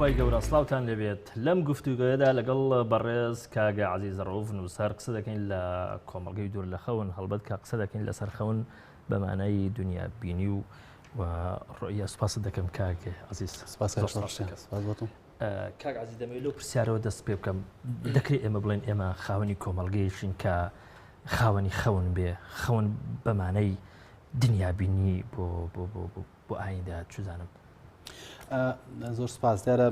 خوای گەورە سڵاوتان لێبێت لەم گفتوگۆیەدا لەگەڵ بەڕێز کاگە عزیز ڕەوف نووسەر قسە دەکەین لە کۆمەڵگەی دوور لە خەون هەڵبەت کە قسە دەکەین لەسەر خەون بە مانای دنیا بینی و و ڕۆیە سپاست دەکەم کاک عزیز سپاس سپاس بۆ تۆ. کاک عزیز دەمەوێت لەو پرسیارەوە دەست پێ بکەم دەکرێت ئێمە بڵێن ئێمە خاوەنی کۆمەڵگەیەکین کە خاوەنی خەون بێ خەون بە مانای دنیابینی بۆ بۆ بۆ بۆ ئایندە چزانم زۆر سپاس دیارە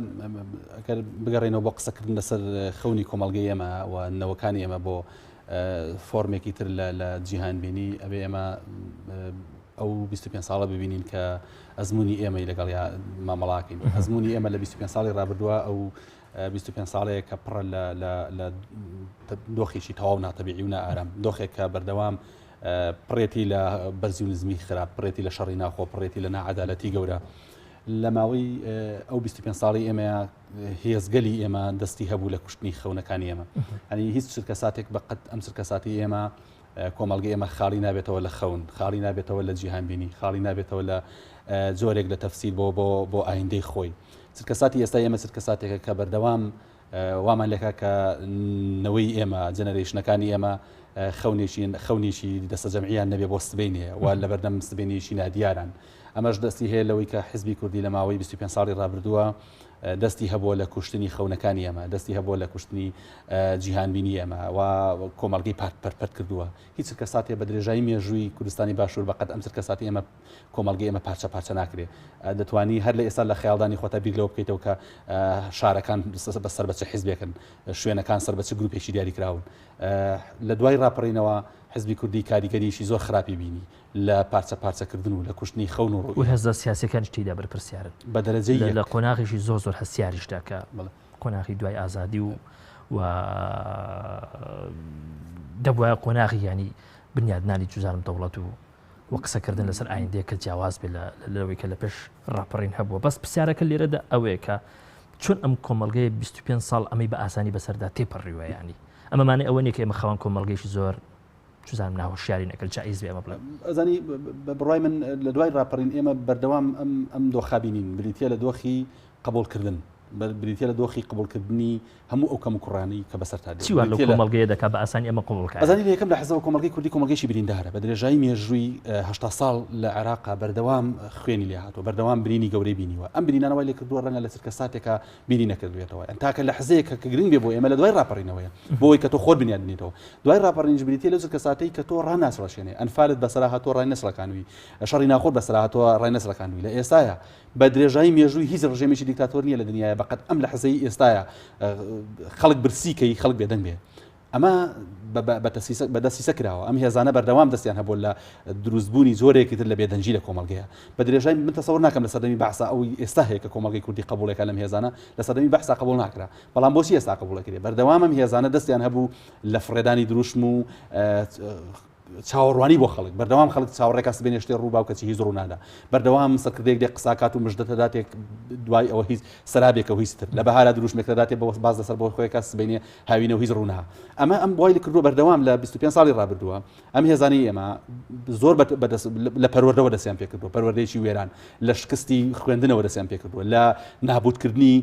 ئەگەر بگەڕێنەوە بۆ قسەکردن لەسەر خەونی کۆمەڵگەی ئێمە و نەوەکانی ئێمە بۆ فۆرمێکی تر لە جیهانبینی ئەبێ ئێمە ئەو 25 ساڵە ببینین کە ئەزمموی ئێمەی لەگەڵ یا مامەڵاکەین ئەزمموی ئێمە لە 25 ساڵی ڕابردووە ئەو 25 ساڵەیە کە پڕە لە دۆخێکی تەواو ناتەبیعی و نائارام دۆخێک کە بەردەوام پڕێتی لە بەرزی و نزمی خراپ، پڕێتی لە شەڕی ناوخۆ، پڕێتی لە ناعەدالەتی گەورە. لە ماوەی ئەو 25 ساڵی ئێمەیە هێزگەلی ئێمە دەستی هەبوو لە کوشتنی خەونەکانی ئێمە. ئەنی هیچ چرکەساتێک بە قەت ئەم چرکەساتی ئێمە کۆمەڵگەی ئێمە خاڵی نابێتەوە لە خەون، خاڵی نابێتەوە لە جیهانبینی، خاڵی نابێتەوە لە جۆرێک لە تەفسیر بۆ بۆ بۆ ئایندەی خۆی. چرکەساتی ئێستا ئێمە چرکەساتێکە کە بەردەوام وامان لێکا کە نەوەی ئێمە، جەنەرەیشنەکانی ئێمە خەونێکی خەونێکی دەستەجەمعیان نەبێ بۆ سبەینێ و لەبەردەم سبەینێکی نادیاران. ئەمەش دەستی هەیە لەوەی کە حزبی کوردی لە ماوەی 25 ساڵی ڕابردووە دەستی هەبووە لە کوشتنی خەونەکانی ئێمە، دەستی هەبووە لە کوشتنی جیهانبینی ئێمە و کۆمەڵگەی پارت پەرپەرت کردووە. هیچ چرکەساتێ بە درێژایی مێژووی کوردستانی باشوور بەقەد ئەم چرکەساتی ئێمە کۆمەڵگەی ئێمە پارچە پارچە ناکرێ. دەتوانی هەر لە ئێستا لە خەیاڵدانی خۆتا بیر لەوە بکەیتەوە کە شارەکان بە سەر بە چ حیزبێکن، شوێنەکان سەر بە چ گروپێکی دیاریکراون. لە دوای ڕاپەڕینەوە حیزبی کوردی کاریگەریی زۆر خراپی بینی لە پارچە پارچەکردن و لە کوشتنی خەون و ڕوئیا. و هێزە سیاسیەکانیش تێیدا بەرپرسیارن. بە دەرەجەی یەک. لە قۆناغێکی زۆر زۆر هەستیاریشدا کە قۆناغی دوای ئازادی و و دەبوایە قۆناغی یانی بنیادنانی چوزانم دەوڵەت و و قسەکردن لەسەر ئایندەیەک کە جیاواز بێت لەوەی کە لە پێش ڕاپەڕین هەبووە بەس پرسیارەکە لێرەدا ئەوەیە کە چۆن ئەم کۆمەڵگەیە 25 ساڵ ئەمەی بە ئاسانی بەسەردا تێپەڕیوە ینی ئەمە مانای ئەوە نییە کە ئێمە خاوەن کۆمەڵگەیەکی زۆر چزانم ناهۆشیاری نەکرد جائیز بێ ئەمە بڵێم. ئەزانی بە بڕوای من لە دوای ڕاپەڕین ئێمە بەردەوام ئەم ئەم دۆخە بینین بریتیە لە دۆخی قبوڵکردن بریتیە لە دۆخی قبوڵکردنی هەموو ئەو کەموکوڕانەی کە بەسەرتا دێت. چی وا لەو کۆمەڵگەیە دەکات بە ئاسانی ئەمە قبوڵ کات؟ ئەزانی لە یەکەم لەحزەوە کۆمەڵگەی کوردی کۆمەڵگەیەکی بریندارە، بە درێژایی مێژووی 80 ساڵ لە عێراقا بەردەوام خوێنی لێ هاتووە، بەردەوام برینی گەورەی بینیوە، ئەم برینانە وای لێکردووە ڕەنگە لە چرکە ساتێکا بیری نەکردبێتەوە، یان تاکە لەحزەیەک کە گرنگ بێ بۆ ئێمە لە دوای ڕاپەڕینەوەیە، بۆ ئەوەی کە تۆ خۆت بنیات بنێیتەوە. دوای ڕاپەڕینیش بریتییە لەو چرکە ساتەی کە تۆ ڕاناچڵەکێنێ، ئەنفالت بەسەرا هاتووە ڕای نەچڵەکانووی، شەڕی ناوخۆت بەسەرا هاتووە ڕای نەچڵەکانووی، لە ئێستایا بە درێژایی مێژووی هیچ ڕژێمێکی دیکتاتۆر نییە لە دنیایا بەقەد ئەم لەحزەی ئێستایا خەڵک برسی کەی خەڵک بێدەنگ بێ ئەمە بە دەسیسە کراوە ئەم هێزانە بەردەوام دەستیان هەبوو لە دروستبوونی جۆرێکی تر لە بێدەنگی لە کۆمەڵگەیە بە درێژای من تەسەور ناکەم لە سەردەمی بەعسا ئەو ئێستا هەیە کە کۆمەڵگەی کوردی قبوڵێکە لەم هێزانە لە سەردەمی بەعسا قبوڵ ناکرا بەڵام بۆچی ئێستا قبوڵەکرێ بەردەوام ئەم هێزانە دەستیان هەبوو لە فڕێدانی دروشم و چاوەڕوانی بۆ خەڵک، بەردەوام خەڵک چاوەڕێکا سبەینێ شتێ ڕووبا و کەچی هیچ ڕوو نادا. بەردەوام سەرکردەیەک دێ قساکات و مژدە دەداتێ دوای ئەوە هیچ سەرابێکە و هیچ تر. لە بەهارا دروشمێک دەداتێ بۆ باس لەسەر بۆ خۆیەکا سبەینێ هاوینە و هیچ ڕوو ناها. ئەمە ئەم وای کردووە بەردەوام لە 25 ساڵی ڕابردووە ئەم هێزانەی ئێمە زۆر بەدەست لە پەروەردەوە دەستیان پێکردووە، پەروەردەیەکی وێران، لە شکستی خوێندنەوە دەستیان پێکردووە، لە نابوتکردنی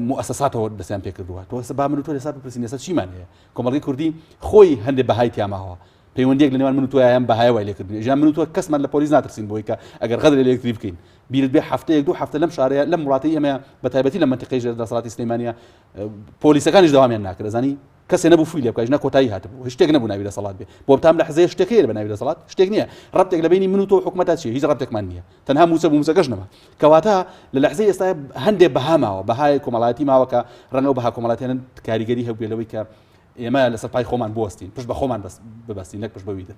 موئەسەساتەوە دەستیان پێکردووە. تۆ ئێستا با من و تۆ ئێستا بپرسین ئێستا چیمان هەیە؟ کۆمەڵگەی کوردی خۆی هەندێ بەهای تیا ماوە پەیوەندیەک لە نێوان من و تۆیا ئەم بەهایە وای لێکردین ژیان من و تۆ کەسمان لە پۆلیس ناترسین بۆی کە ئەگەر غەدرێ لە یەکتری بکەین بیرت بێ هەفتەیەک دوو هەفتە لەم شارەیە لەم وڵاتەی ئێمە بە تایبەتی لە مەنتیقەی ژێر دەسەڵاتی سلێمانیە پۆلیسەکانیش دەوامیان ناکرد ئەزانی کەسێ نەبوو فوی لێ بکا ژنە کۆتایی هاتبوو هیچ شتێک نەبوو ناوی دەسەڵات بێ بۆ تام لە حزەیە شتێک هەیە بە ناوی دەسەڵات شتێک نییە ڕەبتێک لە بینی من و تۆ حکومەتا چیە هیچ ڕەبتێکمان نییە تەنها مووچە بوو مووچەکەش نەما کەواتە لە لەحزەی ئێستا هەندێ بەها ماوە بەهای کۆمەڵایەتی ماوە کە ڕەنگە ئەو بەها کۆمەڵایەتیانە کاریگەری هەبووێ لەوەی کە ئێمە لەسەر پای خۆمان بوەستین پشت بە خۆمان ببەستین نەک پشت بەوی تر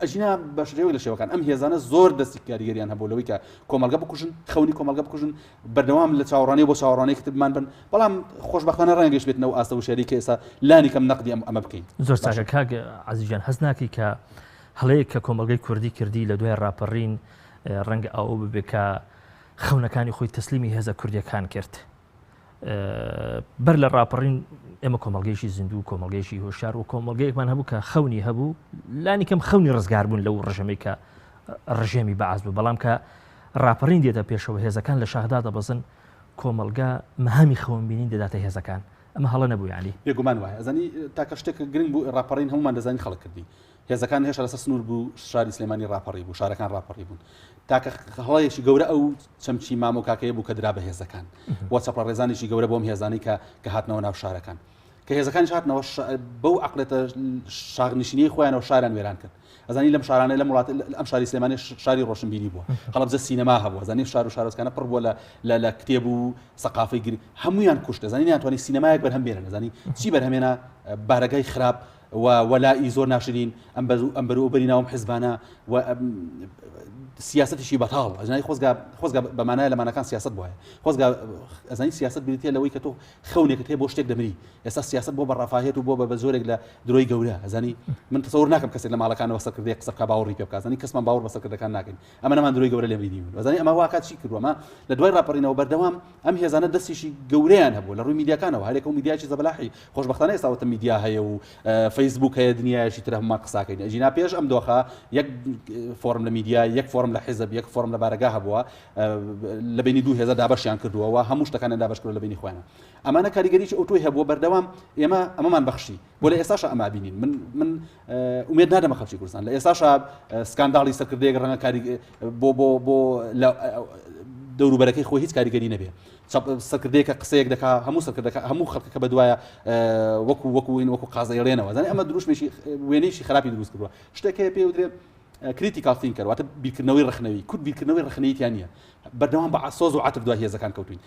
ئەژینا بە شێوەیەک لە شێوەکان ئەم هێزانە زۆر دەستی کاریگەریان هەبوو لەوەی کە کۆمەڵگە بکوژن خەونی کۆمەڵگە بکوژن بەردەوام لە چاوەڕوانی بۆ چاوەڕوانی کتبمان بن بەڵام خۆشبەختانە ڕەنگە گەشتبێتنەوە ئاستە وشیاری کە ئێستا لانی کەم نەقدی ئەم ئەمە بکەین. زۆر چاکە کاک عەزیز گیان هەست ناکەی کە هەڵەیەک کە کۆمەڵگەی کوردی کردی لە دوای ڕاپەڕین ڕەنگە ئەوە ببێ کە خەونەکانی خۆی تەسلیمی هێزە کوردیەکان کرد. بەر لە ڕاپەڕین ئێمە کۆمەڵگەیەکی زیندوو کۆمەڵگەیەکی هۆشیار و کۆمەڵگەیەکمان هەبوو کە خەونی هەبوو لانی کەم خەونی ڕزگاربوون لەو ڕژەمەی کە ڕژێمی بەعس بوو بەڵام کە ڕاپەڕین دێتە پێشەوە هێزەکان لە شاخدا دەبەزن. کۆمەڵگا مەهامی خەونبینین دەداتە هێزەکان، ئەمە هەڵە نەبوو یانی؟ بێگومان وایە. ئەزانی تاکە شتێک کە گرنگ بوو ڕاپەڕین هەموومان دەزانین خەڵک کردی. هێزەکان هێشتا لەسەر سنوور بوو، شاری سلێمانی ڕاپەڕی بوو، شارەکان ڕاپەڕی بوون. تاکە هەڵەیەکی گەورە ئەو چەمکی مامۆ کاکەیە بوو کە درا بە هێزەکان و چەپڵە ڕێزانێکی گەورە بۆم هێزانەی کە کە هاتنەوە ناو شارەکان. کە هێزەکانیش هاتنەوە بەو عەقڵێتە شاخنشینیەی خۆیانەوە شاریان وێران کرد. ئەزانی لەم شارانە لەم وڵات ئەم شاری سلێمانی شاری ڕۆشنبیری بووە هەڵەبجە سینەما هەبووە زانی شار و شارۆچکانە پڕ بووە لە لە کتێب و سەقافەی گرنگ هەمویان کوشت ئەزانی نیانتوانی سینەمایەک بەرهەم بێنن ئەزانی چی بەرهەمێنا بارەگای خراپ و وەلائی زۆر ناشرین ئەم بەر ئەم بەر و بەری ناوم حزبانە و سیاسەتیشی بەتاڵ ئەزانی خۆزگا خۆزگا بەمانای لە مانەکان سیاست بووە خۆزگا ئەزانی سیاست بریتە لەوەی کە تۆ خەونێکت هەیە بۆ شتێک دەمری ئێستا سیاسەت بۆ بە ڕەفاهیەت و بۆ بە زۆرێک لە درۆی گەورە ئەزانی من تەسەور ناکەم کەسێک لە ماڵەکانەوە سەرکردەیە قسە بکا باوەڕی پێ بکا زانی کەسمان باوەڕ بە سەرکردەکان ناکەین ئەمە نەمان درۆی گەورە لێم بینیون ئەزانی ئەمە واکات چی کردووە ئەمە لە دوای ڕاپەڕینەوە بەردەوام ئەم هێزانە دەستیشی گەورەیان هەبوو لە ڕووی میدیاکانەوە هەرێکە و میدیایکی زەبەلاحی خۆشبەختانە ئێستا وتم میدیا هەیە و فەیسبوک هەیە دنیایەکی تر هەموومان قساکەین ئەجینا پێش ئەم دۆخە یەک فۆرم لە میدیا یەک فۆرم لە حیزب یەک فۆرم لە بارەگا هەبووە لە بینی دوو هێزە دابەشیان کردووە و هەموو شتەکانیان دابەش کردووە لە بینی خۆیان ئەمانە کاریگەریی ئەوتۆی هەبووە بەردەوام ئێمە ئەمەمان بەخشی بۆ لە ئێستاشا ئەمە بینین من من ئومێد نادەمە خەڵکی کوردستان لە ئێستاشا سکانداڵی سەرکردەیەک ڕەنگە کاری بۆ بۆ بۆ لە دەوروبەرەکەی خۆی هیچ کاریگەری نەبێ سەرکردەیەکە قسەیەک دەکا هەموو سەرکردەکە هەموو خەڵکەکە بەدوایە وەکو وەکو وەکو قازەیڵێنەوە زانانی ئەمە دروشمێکی وێنەیەکی خراپی دروست کردووە شتێک هەیە پێ وترێ critical thinker واتە بیرکردنەوەی ڕەخنەوی کورد بیرکردنەوەی ڕەخنەیی تیا نییە بەردەوام بە سۆز و عەتف دوای هێزەکان کەوتوین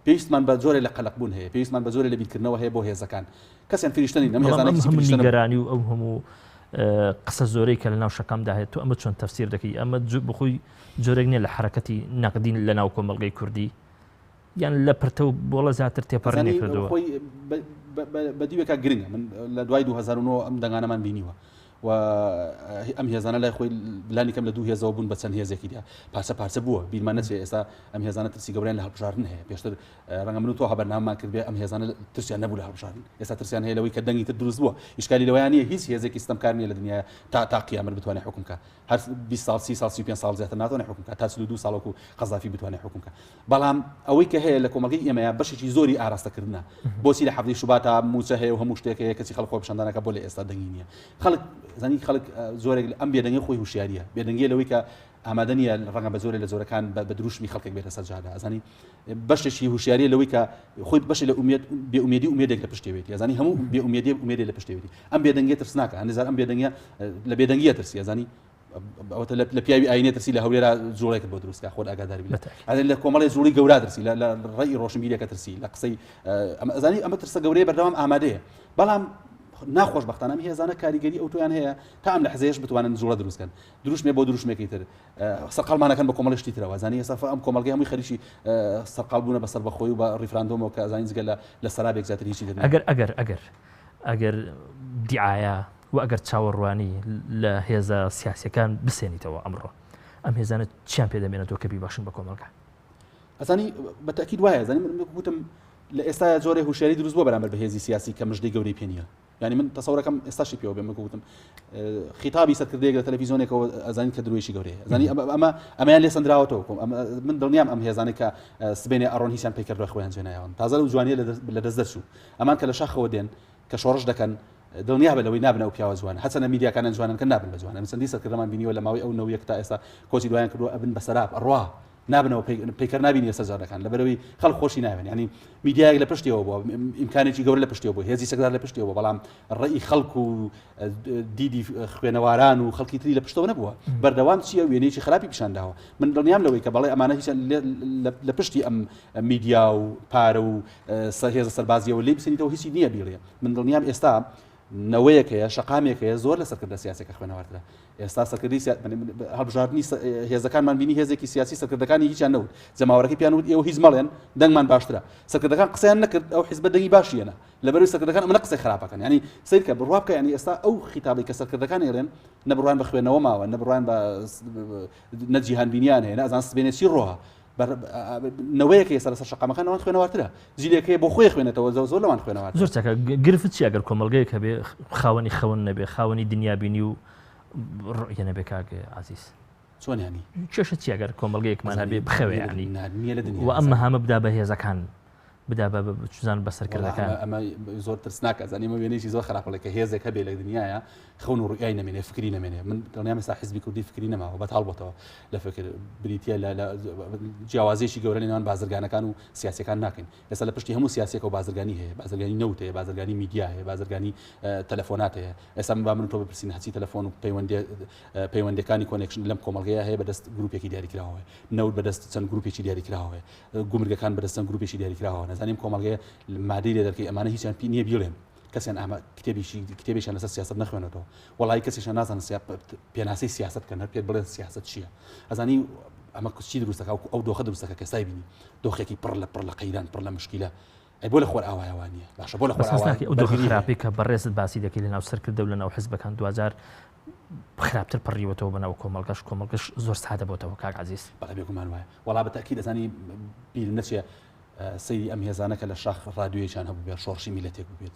پێویستمان بە جۆرێ لە قەلەقبوون هەیە پێویستمان بە جۆرێ لە بیرکردنەوە هەیە بۆ هێزەکان کەسیان فریشتە نین ئەم هێزانە کەسی فریشتە نەبوون. نیگەرانی و ئەو هەموو قسە زۆرەی کە لەناو شەقامدا هەیە تۆ ئەمە چۆن تەفسیر دەکەی ئەمە بخۆی جۆرێک نییە لە حرەکەتی نەقدین لەناو کۆمەڵگەی کوردی یان لە پرتە و بۆڵە زیاتر تێپەڕی نەکردووە؟ خۆی بە دیوێکا گرنگە من لە دوای 2009 ئەم دەنگانەمان بینیوە و ئەم هێزانە لای خۆی لانی کەم لە دوو هێزەوە بوون بە چەند هێزێکی دا پارچە پارچە بووە بیرمان نەچێ ئێستا ئەم هێزانە ترسی گەورەیان لە هەڵبژاردن هەیە پێشتر ڕەنگە من و تۆ بەرنامەمان کرد بێ ئەم هێزانە ترسیان نەبوو لە هەڵبژاردن ئێستا ترسیان هەیە لەوەی کە دەنگی تر دروست بووە ئیشکالی لەوەیان نییە هیچ هێزێکی ستەمکار نییە لە دنیا تا تا قیامەت بتوانێت حکوم کە هەر 20 ساڵ 30 ساڵ 35 ساڵ زیاتر ناتوانێت حکوم کە تا 42 ساڵ وەکو قەزافی بتوانێت حکوم کە بەڵام ئەوەی کە هەیە لە کۆمەڵگەی ئێمەیە بەشێکی زۆری ئاراستەکردنە بۆچی لە حەڤدەی شوباتا مووچە هەیە و هەموو شتێک هەیە کەچی خەڵک خۆپیشاندانەکە بۆ لە ئێستا دەنگی نییە خەڵک زانی خەڵک زۆرێک ئەم بێدەنگی خۆی هوشیاریە بێدەنگیە لەوەی کە ئامادە نییە ڕەنگە بە زۆرێ لە زۆرەکان بە دروشمی خەڵکێک بێتە سەر جادە ئەزانی بەشێکی هوشیاریە لەوەی کە خۆی بەشی لە ئومێد بێ ئومێدی ئومێدێک لە پشتێوێتی ئەزانی هەموو بێ ئومێدی ئومێدێ لە پشتێوێتی ئەم بێدەنگیە ترسناکە هەندێک ئەم بێدەنگیە لە بێدەنگیە ترسی ئەزانی ئەوەتە لە پیاوی ئاینێ ترسی لە هەولێرا جوڵێکت بۆ دروستکە خۆت ئاگادار بی ئەرێ لە کۆمەڵی جوڵی گەورا ترسی لە ڕێی ڕۆشنبیرەکە ترسی لە قسەی ئەمە ئەزانی ئەمە ترسە گەورەیە بەردەوام ئامادەیە بەڵام ناخۆشببختانە ئەم هێزانە کاریگەری ئەو تۆیان هەیە تا ئەم لە حزەیەش بتوانن جوڵە دروستکەن دروشمێ بۆ دروشمێکی تر سەرقاڵمانەکەن بە کۆمەڵی شتی ترەوە زانی ئێستا ئەم کۆمەڵگەی هەمووی خەریکی سەرقاڵ بوونە بە سەربەخۆی و بە ڕیفراندۆمەوە کە ئەزانین جگە لە سەرابێک زیاتر هیچی تر ئەگەر ئەگەر ئەگەر ئەگەر دیعاە و ئەگەر چاوەڕوانی لە هێزە سیاسیەکان بسێنیتەوە ئەمڕۆ ئەم هێزانە چیان پێ دەمێنێتەوە کە بیبەخشن بە کۆمەڵگا؟ ئەزانی بە تەئکید وایە ئەزانی من وتم لە ئێستایا جۆرێ هوشیاری دروست بووە بەرامبەر بە هێزی سیاسی کە مژدەی گەورەی پێ نییە یعنی من تەسەورەکەم ئێستاشی پێوە بێ من وتم خیتابی سەرکردەیەک لە تەلەفیزیۆنێکەوە ئەزانین کە درۆیشی گەورەیە ئەزانی ئەمە ئەمەیان لێ سەندراوەتەوە کۆم من دڵنیام ئەم هێزانەی کە سبێنێ ئەڕۆن هیچیان پەیکەر دوای خۆیان جێنایەوەن تازە لەو جوانیە لە دەست دەرچوو ئەمان کە لە شاخەوە دێن کە شۆڕش دەکەن دڵنیابە لەوەی نابنە ئەو پیاوە جوانە هەرچەندە میدیاکانیان جوانن کە نابن بە جوان ئەمن چەندین سەرکردەمان بینیوە لە ماوەی ئەو نەوەیەک تا ئێستا کۆچی دوایان کردووە ئەبن بە سەراب ئەڕوا نابنەوە پەیکەر نابینی لەسەر جادەکان لەبەرەوەی خەڵک خۆشی ناوێن ینی میدیایەک لە پشتیەوە بووە ئیمکانێکی گەورە لە پشتیەوە بوو هێزی چەکدار لە پشتیەوە بوو بەڵام ڕێی خەڵک و دیدی خوێنەواران و خەڵکی تری لە پشتەوە نەبووە بەردەوام چییە وێنەیەکی خراپی پیشانداوە من دڵنیام لەوەی کە بەڵێ ئەمانە هیچ لە پشتی ئەم میدیا و پارە و هێزە سەربازیەوە لێی بسێنیتەوە هیچی نییە بیڵێ من دڵنیام ئێستا نەوەیەک هەیە شەقامێک هەیە زۆر لە سەرکردە سیاسەکە خوێنەوارترە ئێستا سەرکردی هەڵبژاردننی هێزەکانمان بینی هێزێکی سیاسی سەرکردەکانی هیچیان نەوت جەماوەرەکەی پیان وت ئێوە هیچ مەڵێن دەنگمان باشترە سەرکردەکان قسەیان نەکرد ئەو حیزبە دەنگی باشیەنە لەبەروی سەرکردەکان ئەمە قسەی خراپەکەن ینی سیرکە بڕوا بکە ینی ئێستا ئەو خیتابی کە سەرکردەکان ئێڵێن نەبڕوان بە خوێنەوە ماوە نەبڕوان بە نە جیهانبینیان هەیە نازان سبێنێ چی ڕۆها نەوەیەک هەیە لەسەر شەقامەکان لەوان خوێنەوارترە جیلێک هەیە بۆ خۆی خوێنێتەوە زۆر زۆر لەوان خوێنەوارترە. زۆر چاکە گرفت چیە گەر کۆمەڵگەیەک هەبێ خاوەنی خەون نەبێ خاوەنی دنیابینی و ڕوئیە نەبێ کاک عەزیز؟ چۆن یانی؟ کێشە چیە گەر کۆمەڵگەیەکمان هەبێ بخەوێ یانی و ئەم مەهامە بدا بە هێزەکان بدا بە چزان بە سەرکردەکان ئەمە زۆر ترسناکە زانی ئەمە وێنەیەکی زۆر خراپە کە هێزێک هەبێ لە دنیاە خەون و ڕوئیای نەمێنێ فکری نەمێنێ من دڵنیام ئێستا حزبی کوردی فکری نەماوە بەتاڵ بۆتەوە لە فکر بریتە لە جیاوازیەکی گەورە لە نێوان بازرگانەکان و سیاسەکان ناکەین ئێستا لە پشتی هەموو سیاسێکەوە بازرگانی هەیە بازرگانی نەوت هەیە بازرگانی میدیا هەیە بازرگانی تەلەفۆنات هەیە ئێستا من با من تۆ بپرسین هەچی تەلەفۆن و پەیوەندی پەیوەندەکانی connection لەم کۆمەڵگەیە هەیە بەدەست گروپێکی دیاریکراوە نەوت بەدەست چەند گروپێکی دیاریکراوە گومرگەکان بەدەست چەند گروپێکی دیاریکراوە نەزانیم کۆمەڵگەیە مادەی لێ دەرکەی ئەمانە هیچیان پی نییە بیڵێن کەسیان ئامە کتێبیشی کتێبیشان لەسەر سیاست نەخوێنێتەوە وەڵی کەسیشان نازانن پێناسەی سیاست کەن هەر پێت بڵێن سیاست چییە ئەزانی ئەمە چی دروستەکە ئەو دۆخە دروستەکە کەسای بینی دۆخێکی پڕ لە پڕ لە قەیران پڕ لە مشکلە ئەی بۆ لە خۆرئاوایە وا نییە؟ باشە بۆ لە خۆرئاوا ئەو دۆخە خراپەی کە بەڕێزت باسی دەکەی لە ناو سەرکردە و لە ناو حزبەکان دواجار خراپتر پەڕیوەتەوە بە ناو کۆمەڵگەش کۆمەڵگەش زۆر سادە بۆتەوە کاک عەزیز. بەڵێ بێگومان وایە. وەڵا بە تەئکید ئەزانی بیرم نەچێ سەیری ئەم هێزانە کە لە شاخ ڕادیۆیەکیان هەبوو بێت شۆڕشی میلەتێک بوو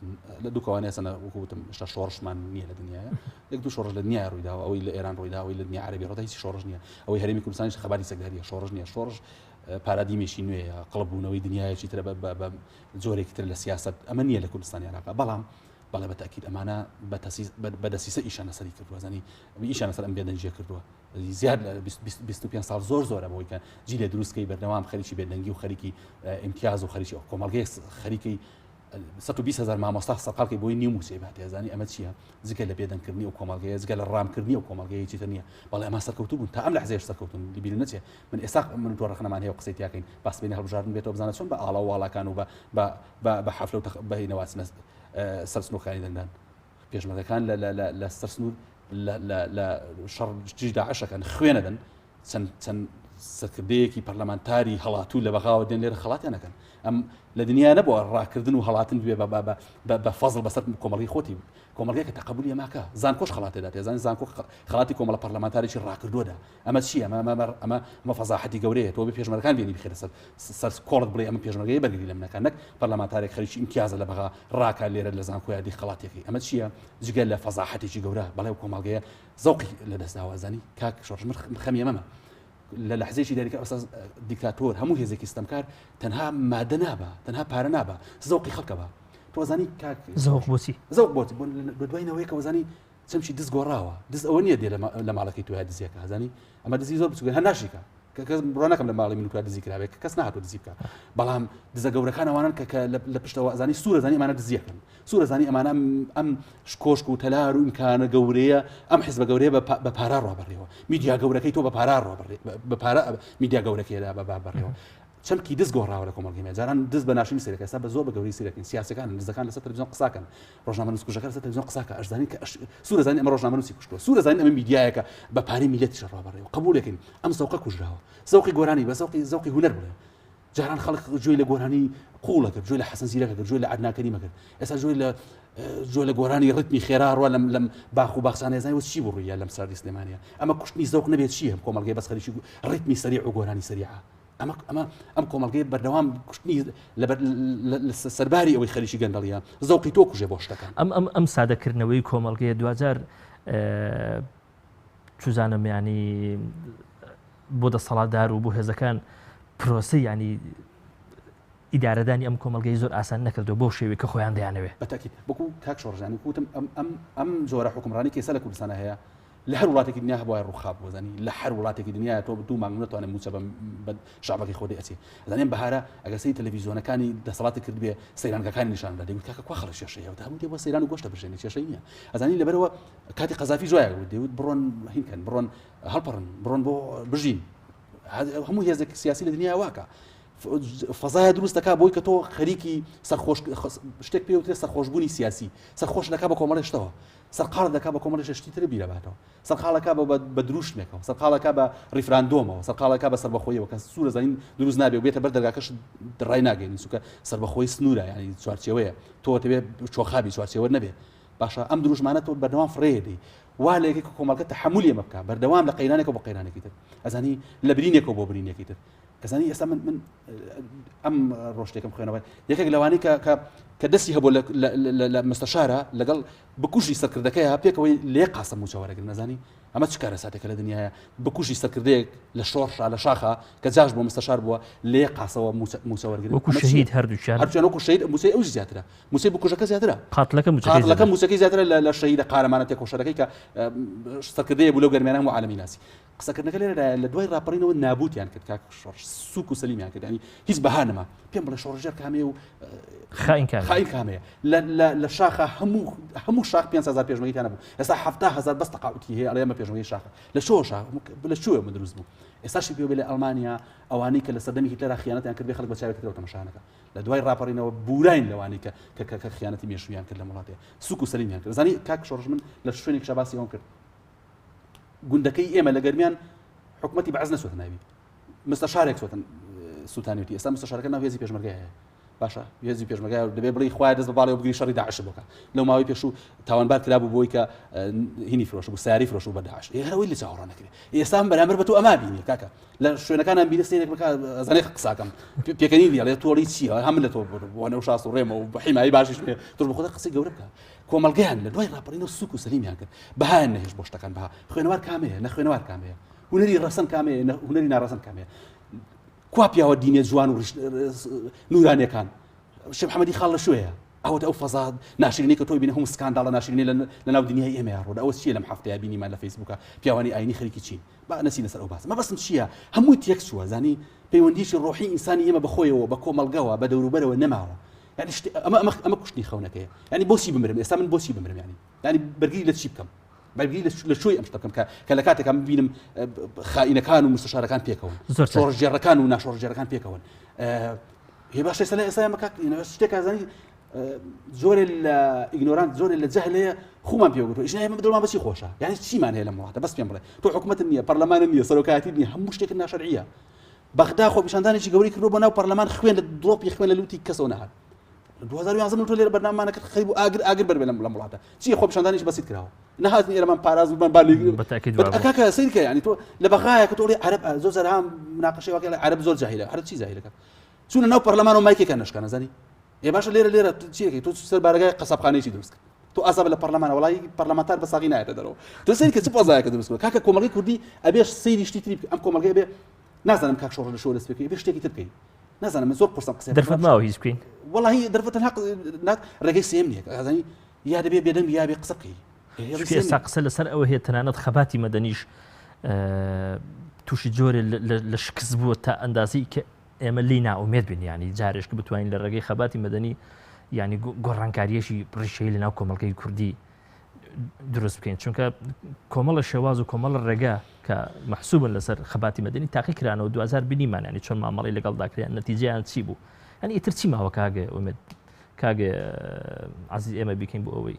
لە دووکەوانە ئێستا وەکو وتم شتا شۆڕشمان نییە لە دنیاە یەک دوو شۆڕش لە دنیای ڕوویداوە ئەوەی لە ئێران ڕوویدا ئەوەی لە دنیا عەرەبی ڕوودا هیچ شۆڕش نییە ئەوەی هەرێمی کوردستانیش خەباتی چەکداریە شۆڕش نییە شۆڕش پارادیمێکی نوێیە، قڵپبوونەوەی دنیایەکی ترە بە جۆرێکی تر لە سیاسەت، ئەمە نییە لە کوردستانی عێراقا، بەڵام بەڵێ بە تەئکید ئەمانە بە دەسیسە ئیشیان لەسەری کردووە، زانی ئیشیان لەسەر ئەم بێدەنگیە کردووە زیاد لە 25 ساڵ زۆر زۆرە بۆی کە جیلێ دروستکەی بەردەوام خەریکی بێدەنگی و خەریکی ئیمتیاز و خەریکی کۆمەڵگەی خەریکی 120 هزار مامۆستا سەرقاڵکەی بۆی نیو مووچەی باتێ ئەزانی ئەمە چییە جگە لە بێدەنگکردنی ئەو کۆمەڵگەیە جگە لە ڕامکردنی ئەو کۆمەڵگەیە هیچی تر نییە بەڵێ ئەمە سەرکەوتوو بوون تا ئەم لەحزەیەش سەرکەوتون لەبیرم نەچێ من ئێستا من تۆ ڕەخنەمان هەیە و قسەی تیاکەین با سبەینێ هەڵبژاردن بێتەوە بزانە چۆن بە ئاڵا و واڵاکان و بە بە بە بە حەفلە و تەخ بە هینەوە ئەچنە سەر سنوورەکانی دەنگدان پێشمەرگەکان لە لە لە لە سەر سنوور لە لە لە شەڕ دژی داعشەکەن خوێنەدەن چەند چەند سەرکردەیەکی پەرلەمانتاری هەڵاتوو لە بەغاوە دێن لێرە خەڵاتیان ئەکەن ئەم لە دنیا نەبووە ڕاکردن و هەڵاتن بێ بە فەزڵ بەسەر کۆمەڵی خۆتی کۆمەڵگەی کە تەقبولی ئەماکە زانکۆش خەڵاتێ داتێ زانانی زانکۆ خەڵاتی کۆمەڵە پەرلەمانتارێکی ڕاکردووەدا ئەمە چی ئەمە ئەمە ئەمە ئەمە فەزاحەتی گەورەیە تۆ بێ پێشمەرگەکان بێنی بخێرە سەر سەر کۆڵت بڵێ ئەمە پێشمەرگەیە بەرگری لە منەکە نەک پەرلەمانتارێک خەریکی ئیمتیازە لە بەغا ڕاکە لێرە لە زانکۆیا دی خەڵاتێکی ئەمە چییە جگە لە فەزاحەتێکی گەورە بەڵێ و کۆمەڵگەیە زەوقی لە دەست داوە ئەزانی کاک شۆڕش من خەمی ئەمەمە لە لەحزەیەکی دیاریکراو ئەساس دیکتاتۆر هەموو هێزێکی ستەمکار تەنها مادە نابا تەنها پارە نابا زەوقی خەڵکە بە تۆ زانی کاک زەوق بۆچی زەوق بۆچی بۆ دوای نەوەیەکەوە زانی چەمکی دز گۆڕاوە دز ئەوە نییە دێ لە ماڵەکەی تۆ دزیەکە زانی ئەمە دزی زۆر بچووکە هەر ناشیکە کە کەس بڕوا ناکەم لە ماڵی من و تۆ دزی کرابێت کە کەس نهاتوو دزی بکە بەڵام دزە گەورەکان ئەوانن کە کە لە پشتەوە ئەزانی سوورە زانی ئەمانە دزیەکەن سوورە زانی ئەمانە ئەم کۆشک و تەلار و ئیمکانە گەورەیە ئەم حزبە گەورەیە بە پارا ڕوا بەڕێوە میدیا گەورەکەی تۆ بە پارا ڕوا بە پارە میدیا گەورەکەیدا بە بەڕێوە چەمکی دز گۆڕاوە لە کۆمەڵگەی مێ جاران دز بە ناشرین سەیرەکە ئێستا بە زۆر بە گەورەی سەیرەکەین سیاسەکان دزەکان لەسەر تەلەڤیزیۆن قساکەن ڕۆژنامەنووس کوژەکە لەسەر تەلەڤیزیۆن قساکە ئەشزانین کە سوورە زانین ئەمە ڕۆژنامەنووسی کوشتووە سوورە زانین ئەمە میدیایەکە بە پارەی میلەتیش ڕوا بەڕێوە قبوڵێکین ئەم زەوقە کوژراوە زەوقی گۆرانی بە زەوقی زەوقی هونەر بڵێ جاران خەڵک گوێی لە گۆرانی قوڵە کرد گوێی لە حەسەن زیرەکە کرد گوێی لە عەدنان کەریمە کرد ئێستا گوێی لە جۆ لە گۆرانی ڕتمی خێرا ڕوە لەم لەم باخ و باخچانە زای چی بڕویە لەم ساردی سلێمانە ئەمە کوشتنی زەوق نەبێت چی هەم کۆمەڵگەی بەس خەریکی ڕیتمی سەریع و گۆرانی سەریعە ئەمە ئەمە ئەم کۆمەڵگەی بەردەوام کوشتنی سەرباری ئەوەی خەریکی گەندەڵیە زەوقی تۆ کوژێ بۆ شتەکان ئەم ئەم ئەم سادەکردنەوەی کۆمەڵگەیە دواجار چزانم ینی بۆ دەسەڵاتدار و بۆ هێزەکان پرۆسی ینی ئیدارەدانی ئەم کۆمەڵگەی زۆر ئاسان نەکردو بۆ شێوی کە خۆیان دەیانەوێ بەتاکید بەکو کاک شۆڕژانی کوتم ئەم ئەم ئەم جۆرە حکومڕانی کێسە لە کوردستانە هەیە لە هەر وڵاتێکی دنیا هەبوایە ڕووخاب بوو زانی لە هەر وڵاتێکی دنیا تۆ دوو مانگ نەتوانێت مووچە بە شعبەکەی خۆ دەچێ زانیم بەهارە ئەگەر سەیری تەلەڤیزیۆنەکانی دەسەڵاتی کرد بێ سەیرانگەکانی نیشان بدات دەیگوت کاکە کوا خەڵک کێشەی هەیە هەموو دێ بۆ سەیران و گۆشتە بژێنێ کێشەی نییە ئەزانی لەبەرەوە کاتی قەزافی جوایە گوت دەیوت بڕۆن هینکەن بڕۆن هەڵپەڕن بڕۆن بۆ بژین هەموو هێزێک سیاسی لە دنیا واکە فەزایە دروست دەکا بۆی کە تۆ خەریکی سەرخۆش شتێک پێوترێ سەرخۆشبوونی سیاسی سەرخۆش دەکا بە کۆمەڵی شتەوە سەرقاڵت دەکا بە کۆمەڵێ شتی تر بیرەباتەوە سەرقاڵەکە بە بە دروشمێکەوە سەرقاڵەکە بە ڕیفراندۆمەوە سەرقاڵەکە بە سەربەخۆیەوە کە سوورە زانین دروست نابێ و بێتە بەر دەرگاکەش ڕای ناگەێنی چونکە سەربەخۆی سنوورە یعنی چوارچێوەیە تۆ دەبێ چۆخابی چوارچێوە نەبێ باشە ئەم دروشمانە تۆ بەردەوام فڕێدەی وا لە یەکێک کۆمەڵگە تەحەمولی ئەمە بکە بەردەوام لە قەیرانێکەوە بۆ قەیرانێکی تر ئەزانی لە برینێکەوە بۆ برینێکی تر. ئەزانی ئێستا من من ئەم ڕۆشتێکم خوێنەوە یەکێک لەوانەی کە کە کە دەستی هەبوو لە مستەشارە لەگەڵ بکوژی سەرکردەکەی پێکەوەی لێ قاسە موچە وەرەگرن نەزانی ئەمە چ کارەساتێکە لە دنیاە بکوژی سەرکردەیەک لە شۆڕشا لە شاخە کە جاش بۆ مستەشار بووە لێ قاسەوە موچە وەرگرن وەکو شەهید هەردووکیان هەرچیان وەکو شەهید موچەی ئەوش زیاترە موچەی بکوژەکە زیاترە قاتلەکە موچەکەی موچەکەی زیاترە لە شەهیدە قارەمانە تێکۆشەرەکەی کە سەرکردەیە بوو لەو گەرمیانە هەموو عالەمی ناسی قسەکردنەکە لێرەدایە لە دوای ڕاپەڕینەوە نابوتیان کرد کاک شۆڕش سوک و سەلیمیان کرد ینی هیچ بەها نەما پێم بڵێ شۆڕژێر کامەیە و خائین کامەیە خائین کامەیە لە لە لە شاخە هەموو هەموو شاخ 500 پێشمەرگەی تیانە بوو ئێستا 70000 بەس تەقاعوتی هەیە ئەڵێ ئەمە پێشمەرگەی شاخە لە شۆ شاخ لە کوێ ئەمە دروست بوو ئێستاشی پێ بێ لە ئەڵمانیا ئەوانەی کە لە سەردەمی هیتلەرا خیانەتیان کرد بێ خەڵک بە چاوێکی ترەوە تەماشا نەکا لە دوای ڕاپەڕینەوە بوراین لەوانەی کە کە کە خیانەتی مێژوویان کرد لەم وڵاتەیە سوک و سەلیمیان کرد زانی کاک شۆڕش من لە شوێنێک باسی ئەوم کرد گوندەکەی ئێمە لە گەرمیان حکومەتی بەعس نەچۆتە ناوی مستەشارێک چۆتن سووتانێتی ئێستا مستەشارەکە ناو هێزی پێشمەرگە هەیە باشە هێزی پێشمەرگە دەبێ بڵی خوای دەست بە باڵی بگری شەڕی داعش بکە لەو ماوەی پێشوو تاوانبار کرابوو بۆی کە هینی فرۆش بوو سیاری فرۆش بە داعش هەرەوەی لە چاوەڕان نەکرێت ئێستا من بەرامبەر بە تۆ ئەما بینی کاکە لە شوێنەکانان بینە سەیرێک بکە زانێ قساکەم پێکەنی نیە ئەڵێ تۆڵی چییە هەم لە تۆ بۆ نەو شاست و ڕێمە و بەحیمایی باشیش تۆ بە خۆدا قسەی گەورە بکە کۆمەڵگەیان لە دوای ڕاپەڕینەوە سوک و سەلیمیان کرد، بەهایان نەهێشت بۆ شتەکان بەها، خوێنەوار کامەیە، نەخوێنەوار کامەیە، هونەری ڕەسەن کامەیە، هونەری ناڕەسەن کامەیە، کوا پیاوە دینێ جوان و نورانیەکان، شێخ محەممەدی خاڵ لە شوێیە، ئەوەتە ئەو فەزا ناشرینەی کە تۆی بینی هەموو سکانداڵە ناشرینەی لە ناو دنیای ئێمەیا ڕوودا، ئەوە چییە لەم هەفتەیە بینیمان لە فەیسبووکە پیاوانی ئاینی خەریکی چین؟ با نەچینە سەر ئەو باسە، مەبەستم چییە هەمووی تێک چووە، زانی پەیوەندیی ڕۆحی ئینسانی ئێمە بە خۆیەوە، بە کۆمەڵگەوە، بە دەوروبەرەوە نەماوە. یعنی شت ئەمە ئەمە ئەمە کوشتنی خەونەکەیە یعنی بۆچی بمرم ئێستا من بۆچی بمرم یعنی یعنی بەرگری لە چی بکەم بەرگری لە شوی ئەم شتە بکەم کە کە لە کاتێکا ببینم خائینەکان و مستەشارەکان پێکەوەن زۆر شۆڕشگێڕەکان و ناشۆڕشگێڕەکان پێکەوەن هێ باشە ئێستا لە ئێستا ئێمە کاک شتێک زانی زۆرێ لە ignorant زۆرێ لە جەهلەیە خۆمان پێ گوتووە ئیش ئێمە دڵمان بەچی خۆشە یعنی چیمان هەیە لەم وڵاتە بەس پێم بڵێ تۆ حکوومەت نییە پەرلەمان نییە سەرۆکایەتی نییە هەموو شتێک ناشەرعیە بەغدا خۆپیشاندانێکی گەورەی کردووە بۆ ناو پەرلەمان خوێن لە دڵۆپی خوێن لە لوتی کەسەوە نەهات 2011 من تۆ لێرە بەرنامەمانە کرد خەریک بوو ئاگر ئاگر بەربێ لەم لەم وڵاتە چی خۆپیشاندانێکی بەسیت کراوە نەهاتن ئێرەمان پاراز بوومان با لێ بەتاکید وا بوو. کاکە سەیر کە یعنی تۆ لە بەغایە کە تۆ ئەڵێی عەرەب زۆر جار ها مناقەشەی واکە ئەڵێ عەرەب زۆر جاهیلە عەرەب چی جاهیلەکە چوونە ناو پەرلەمان و مایکێکیان نەشکان ئەزانی ئێ باشە لێرە لێرە چیەکەی تۆ سەر بارەگای قەسابخانەیەکی دروست کرد تۆ ئازابە لە پەرلەمانە وڵی پەرلەمانتار بە ساغی نایەتە دەرەوە تۆ سەیر کە چ فەزایەکە دروست کرد کاکە کۆمەڵگەی کوردی ئەبێ سەیری شتی تری بکە ئەم کۆمەڵگەی ئەبێ نازانم کاک شۆڕش لە شۆ دەست پێ بکەی ئەبێ شتێکی تر بکەین نازانم من زۆر قورسم قسە دەرفەت ماوە هیچ بکەین وەڵی دەرفەت تەنها ڕێگەی سێم نییە ئازانی یا دەبێ بێدەنگ یا بێ قسە بکەی ئێستا قسە لەسەر ئەوە هەیە تەنانەت خەباتی مەدەنیش تووشی جۆرێ لە شکست بووە تا ئەندازەی کە ئێمە لێی نائومێد بین یانی جارێش کە بتوانین لە ڕێگەی خەباتی مەدەنی یانی گۆڕانکاریەکی ڕیشەیی لە ناو کۆمەڵگەی کوردی دروست بکەین چونکە کۆمەڵە شێواز و کۆمەڵە ڕێگە کە محسوبن لەسەر خەباتی مەدەنی تاقی کرانەوە دوجار بینیمانانی چۆن مامەڵی لەگەڵدا کران نەتیجەیان چی بوو هەنی ئیتر چی ماوە کاگە ئومێد کاگە عزیز ئێمە بیکەین بۆ ئەوەی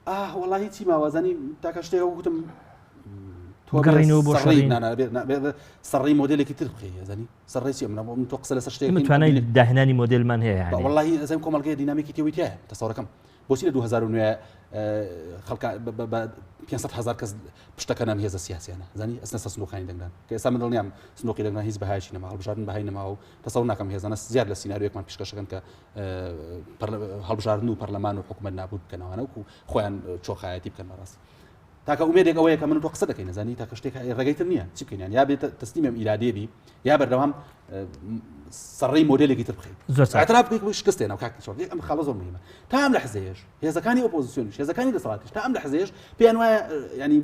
ئاه وەڵاهی چی ماوە زانی تاکە شتێک وتم گەڕینەوە بۆ شەڕی سەڕی مۆدلێکی تر بخەی زانی سەڕی چی منە بۆ تۆ قسە لەسەر شتێک توانای داهێنانی مۆدلمان هەیە وەڵاهی ئەزم کۆمەڵگەی دینامیکی تێوی تایە تەسەورەکەم بۆچی لە 2009 خەڵکە بە 500 هزار کەس پشتەکەنان هێزە سیاسیانە زانی ئەسنە سەر سندوقانی دەنگدان کە ئێستا من دڵنیام سندوقی دەنگدان هیچ بەهایشی نەما هەڵبژاردن بەهای نەماوە و تەسەور ناکەم هێزانە زیاد لە سیناریۆیەکمان پیشکەشەکەن کە هەڵبژاردن و پەرلەمان و حکوومەت نابوت بکەنەوانە وکو خۆیان چۆخایەتی بکەن بەڕاستی تاکە ئومێدێک ئەوەیە کە من تۆ قسە دەکەین نەزانی تاکە شتێک ڕێگەی تر نییە چی بکەین یا بێت تەسلیم ئەم ئیرادەیە بی یا بەردەوام سەڕی مۆدێلێکی تر بخەیت زۆر اعتراف بکەیت شکستێنەوە کاک چۆن ئەم خاڵە زۆر مهمە تا ئەم لەحزەیەش هێزەکانی ئۆپۆزیسیۆنیش هێزەکانی دەسەڵاتیش تا ئەم لەحزەیەش پێیان وایە ینی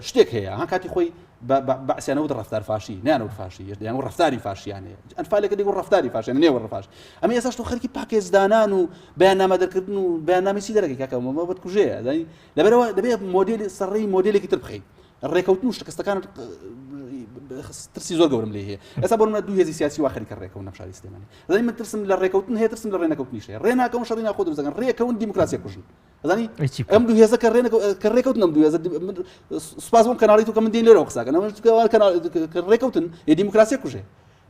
شتێک هەیە ها کاتی خۆی بەعسیانە وت ڕفتار فاشی نیانە فاشی یان ڕفتاری فاشیان هەیە ئەنفالێکە دیگە ڕفتاری فاشیان نێوە ڕفاش ئەمە ئێستا تۆ خەرکی پاکێزدانان و بەیاننامە دەرکردن و بەیاننامەی چی دەرەکەی کاکە مەمە بەت کوژەیە زانی لەبەرەوە دەبێت مۆدێلی سەڕی مۆدێلێکی تر بخەیت ڕێکەوتن و شکستەکان ترسی زۆر گەورم لێ هەیە ئێستا بۆ منە دوو هێزی سیاسی وا خەریکە ڕێکەون لەم شاری سلێمانی زانی من ترسم لە ڕێکەوتن هەیە ترسم لە ڕێنەکەوتنیش هەیە ڕێ ناکەون شەڕی ناخۆ دروست دەکەن ڕێکەون دیموکراسیە کوژن ئەزانی ئەم دوو هێزە کە ڕێ کە ڕێکەوتن ئەم دوو هێزە سوپاس بۆم کەناڵی تو کە من دێن لێرەوە قساکەن ئەمە کە ڕێکەوتن ئێ دیموکراسیە کوژێ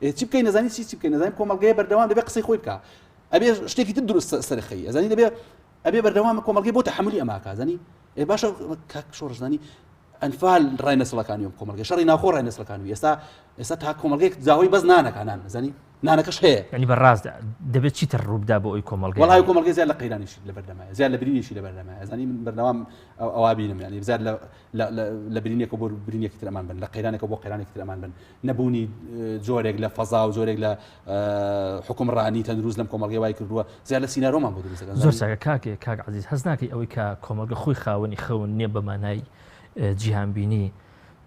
ئێ چی بکەین نەزانی چی چی بکەین نەزانین کۆمەڵگەیە بەردەوام دەبێ قسەی خۆی بکا ئەبێ شتێکی تر دروست سەرخەی ئەزانی دەبێ ئەبێ بەردەوام کۆمەڵگەی بۆ تەحملی ئەماکە زانی ئێ باشە کاک شۆڕشزانی. ئەنفال ڕای نەسڵەکانی ئەم کۆمەڵگە شەڕی ناوخۆ ڕای نەسڵەکانی ئێستا ئێستا تا کۆمەڵگەیەک زاوەی بەس نانەکە نان زانی نانەکەش هەیە. یانی بە ڕاست دەبێت چیتر ڕووبدا بۆ ئەوی کۆمەڵگەی وەڵای کۆمەڵگەی زیاد لە قەیرانیش لە بەردەمایە زیاد لە برینیشی لە بەردەمایە زانی من بەردەوام ئەوا بینم یانی زیاد لە لە برینێکە بۆ برینێکی تر ئەمان بن لە قەیرانێکە بۆ قەیرانێکی تر ئەمان بن نەبوونی جۆرێک لە فەزا و جۆرێک لە حکومڕانی تەندروست لەم کۆمەڵگەی وای کردووە زیاد لە سینارۆمان بۆ دروست دەکەن زۆر چاکە کاکێ کاک عەزیز هەست ناکەی ئەوەی کە کۆمەڵگە خۆی خاوەنی خەون نییە بە مانای جیهانبینی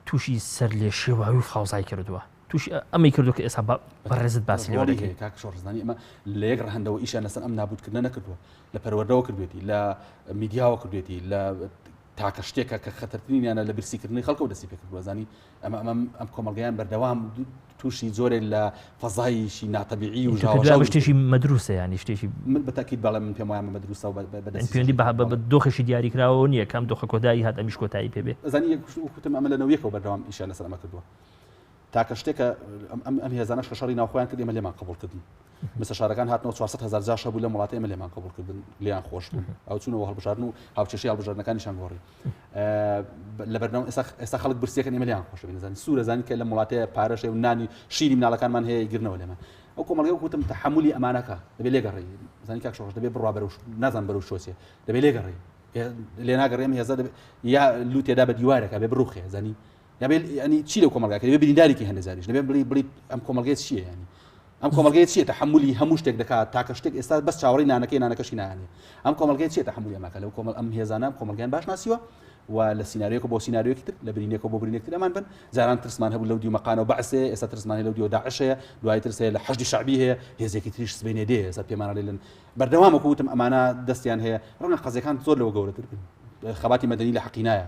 تووشی سەرلێشێواوی و فەوزای کردووە تووشی ئەمەی کردو کە ئێستا بەڕێزت باسی لێوە ڕۆڵی هەیە کاک شۆڕزانی ئەمە لە یەک ڕەهەندەوە ئیشیان لەسەر ئەم نابوتکردنە نەکردووە لە پەروەردەوە کردوێتی لە میدیاوە کردوێتی لە تاکە شتێکە کە خەتەرترینیانە لە برسیکردنی خەڵکەوە دەستی پێکردووە زانی ئەمە ئەمە ئەم کۆمەڵگەیان بەردەوام تووشی جۆرێک لە فەزایشی ناتەبیعی و ژاوەژاو شتێکی مەدروسە ینی شتێکی من بە تاکید بەڵێ من پێم وایە مەدروسە و بەدەست پەیوەندی بە دۆخێکی دیاریکراوەوە نییە کام دۆخە کۆتایی هات ئەمیش کۆتایی پێ بێ زانی یەک وتم ئەمە لە نەویەکەوە بەردەوام ئیشیان لەسەر ئەمە کردووە تاکە شتێکە ئەم هێزانەش کە شەڕی ناوخۆیان کرد ئێمە لێمان قبوڵ کردن مستەشارەکان هاتنەوە 400 هزار جاش هەبوو لەم وڵاتە ئێمە لێمان قبوڵ کردن لێیان خۆش بوو ئەو چوونەوە هەڵبژاردن و هاوکێشەی هەڵبژاردنەکانیشان گۆڕی لە بەرنامە ئێستا ئێستا خەڵک برسیەکەن ئێمە لێیان خۆش بین زانی سوورە زانی کە لەم وڵاتەیە پارەش هەیە و نانی شیری مناڵەکانمان هەیە گرنەوە لێمان ئەو کۆمەڵگە وتم تەحملی ئەمانەکە دەبێ لێگەڕی زانی کاک شۆڕش دەبێ بڕوا بەرەو نازان بەرەو شۆچێ دەبێ لێگەڕی لێ ناگەڕێم هێزە یا لوتێدا بە دیوارەکە بێ بڕوخێ زانی دەبێت ینی چی لەو کۆمەڵگا کە دەبێت بریندارێکی هەندێک جاریش دەبێت بڵی بڵی ئەم کۆمەڵگەیە چییە ینی ئەم کۆمەڵگەیە چییە تەحملی هەموو شتێک دەکات تاکە شتێک ئێستا بەس چاوەڕی نانەکەی نانەکەشی نانێ ئەم کۆمەڵگەیە چییە تەحملی ئەماکە لەو کۆمەڵ ئەم هێزانە ئەم کۆمەڵگەیان باش ناسیوە و لە سیناریۆکە بۆ سیناریۆکی تر لە برینێکەوە بۆ برینێک تر ئەمان بن جاران ترسمان هەبوو لەو دیو مەقانەوە بەعسێ ئێستا ترسمان هەیە لەو دیو داعش هەیە دوای ترس هەیە لە حەشدی شەعبی هەیە هێزێکی تریش سبەینێ دێ ئێستا پێمانە لێن بەردەوام وەکو وتم ئەمانە دەستیان هەیە ڕەنگە قەزیەکان زۆر لەوە گەورەتر بن خەباتی مەدەنی لە حەقی نایە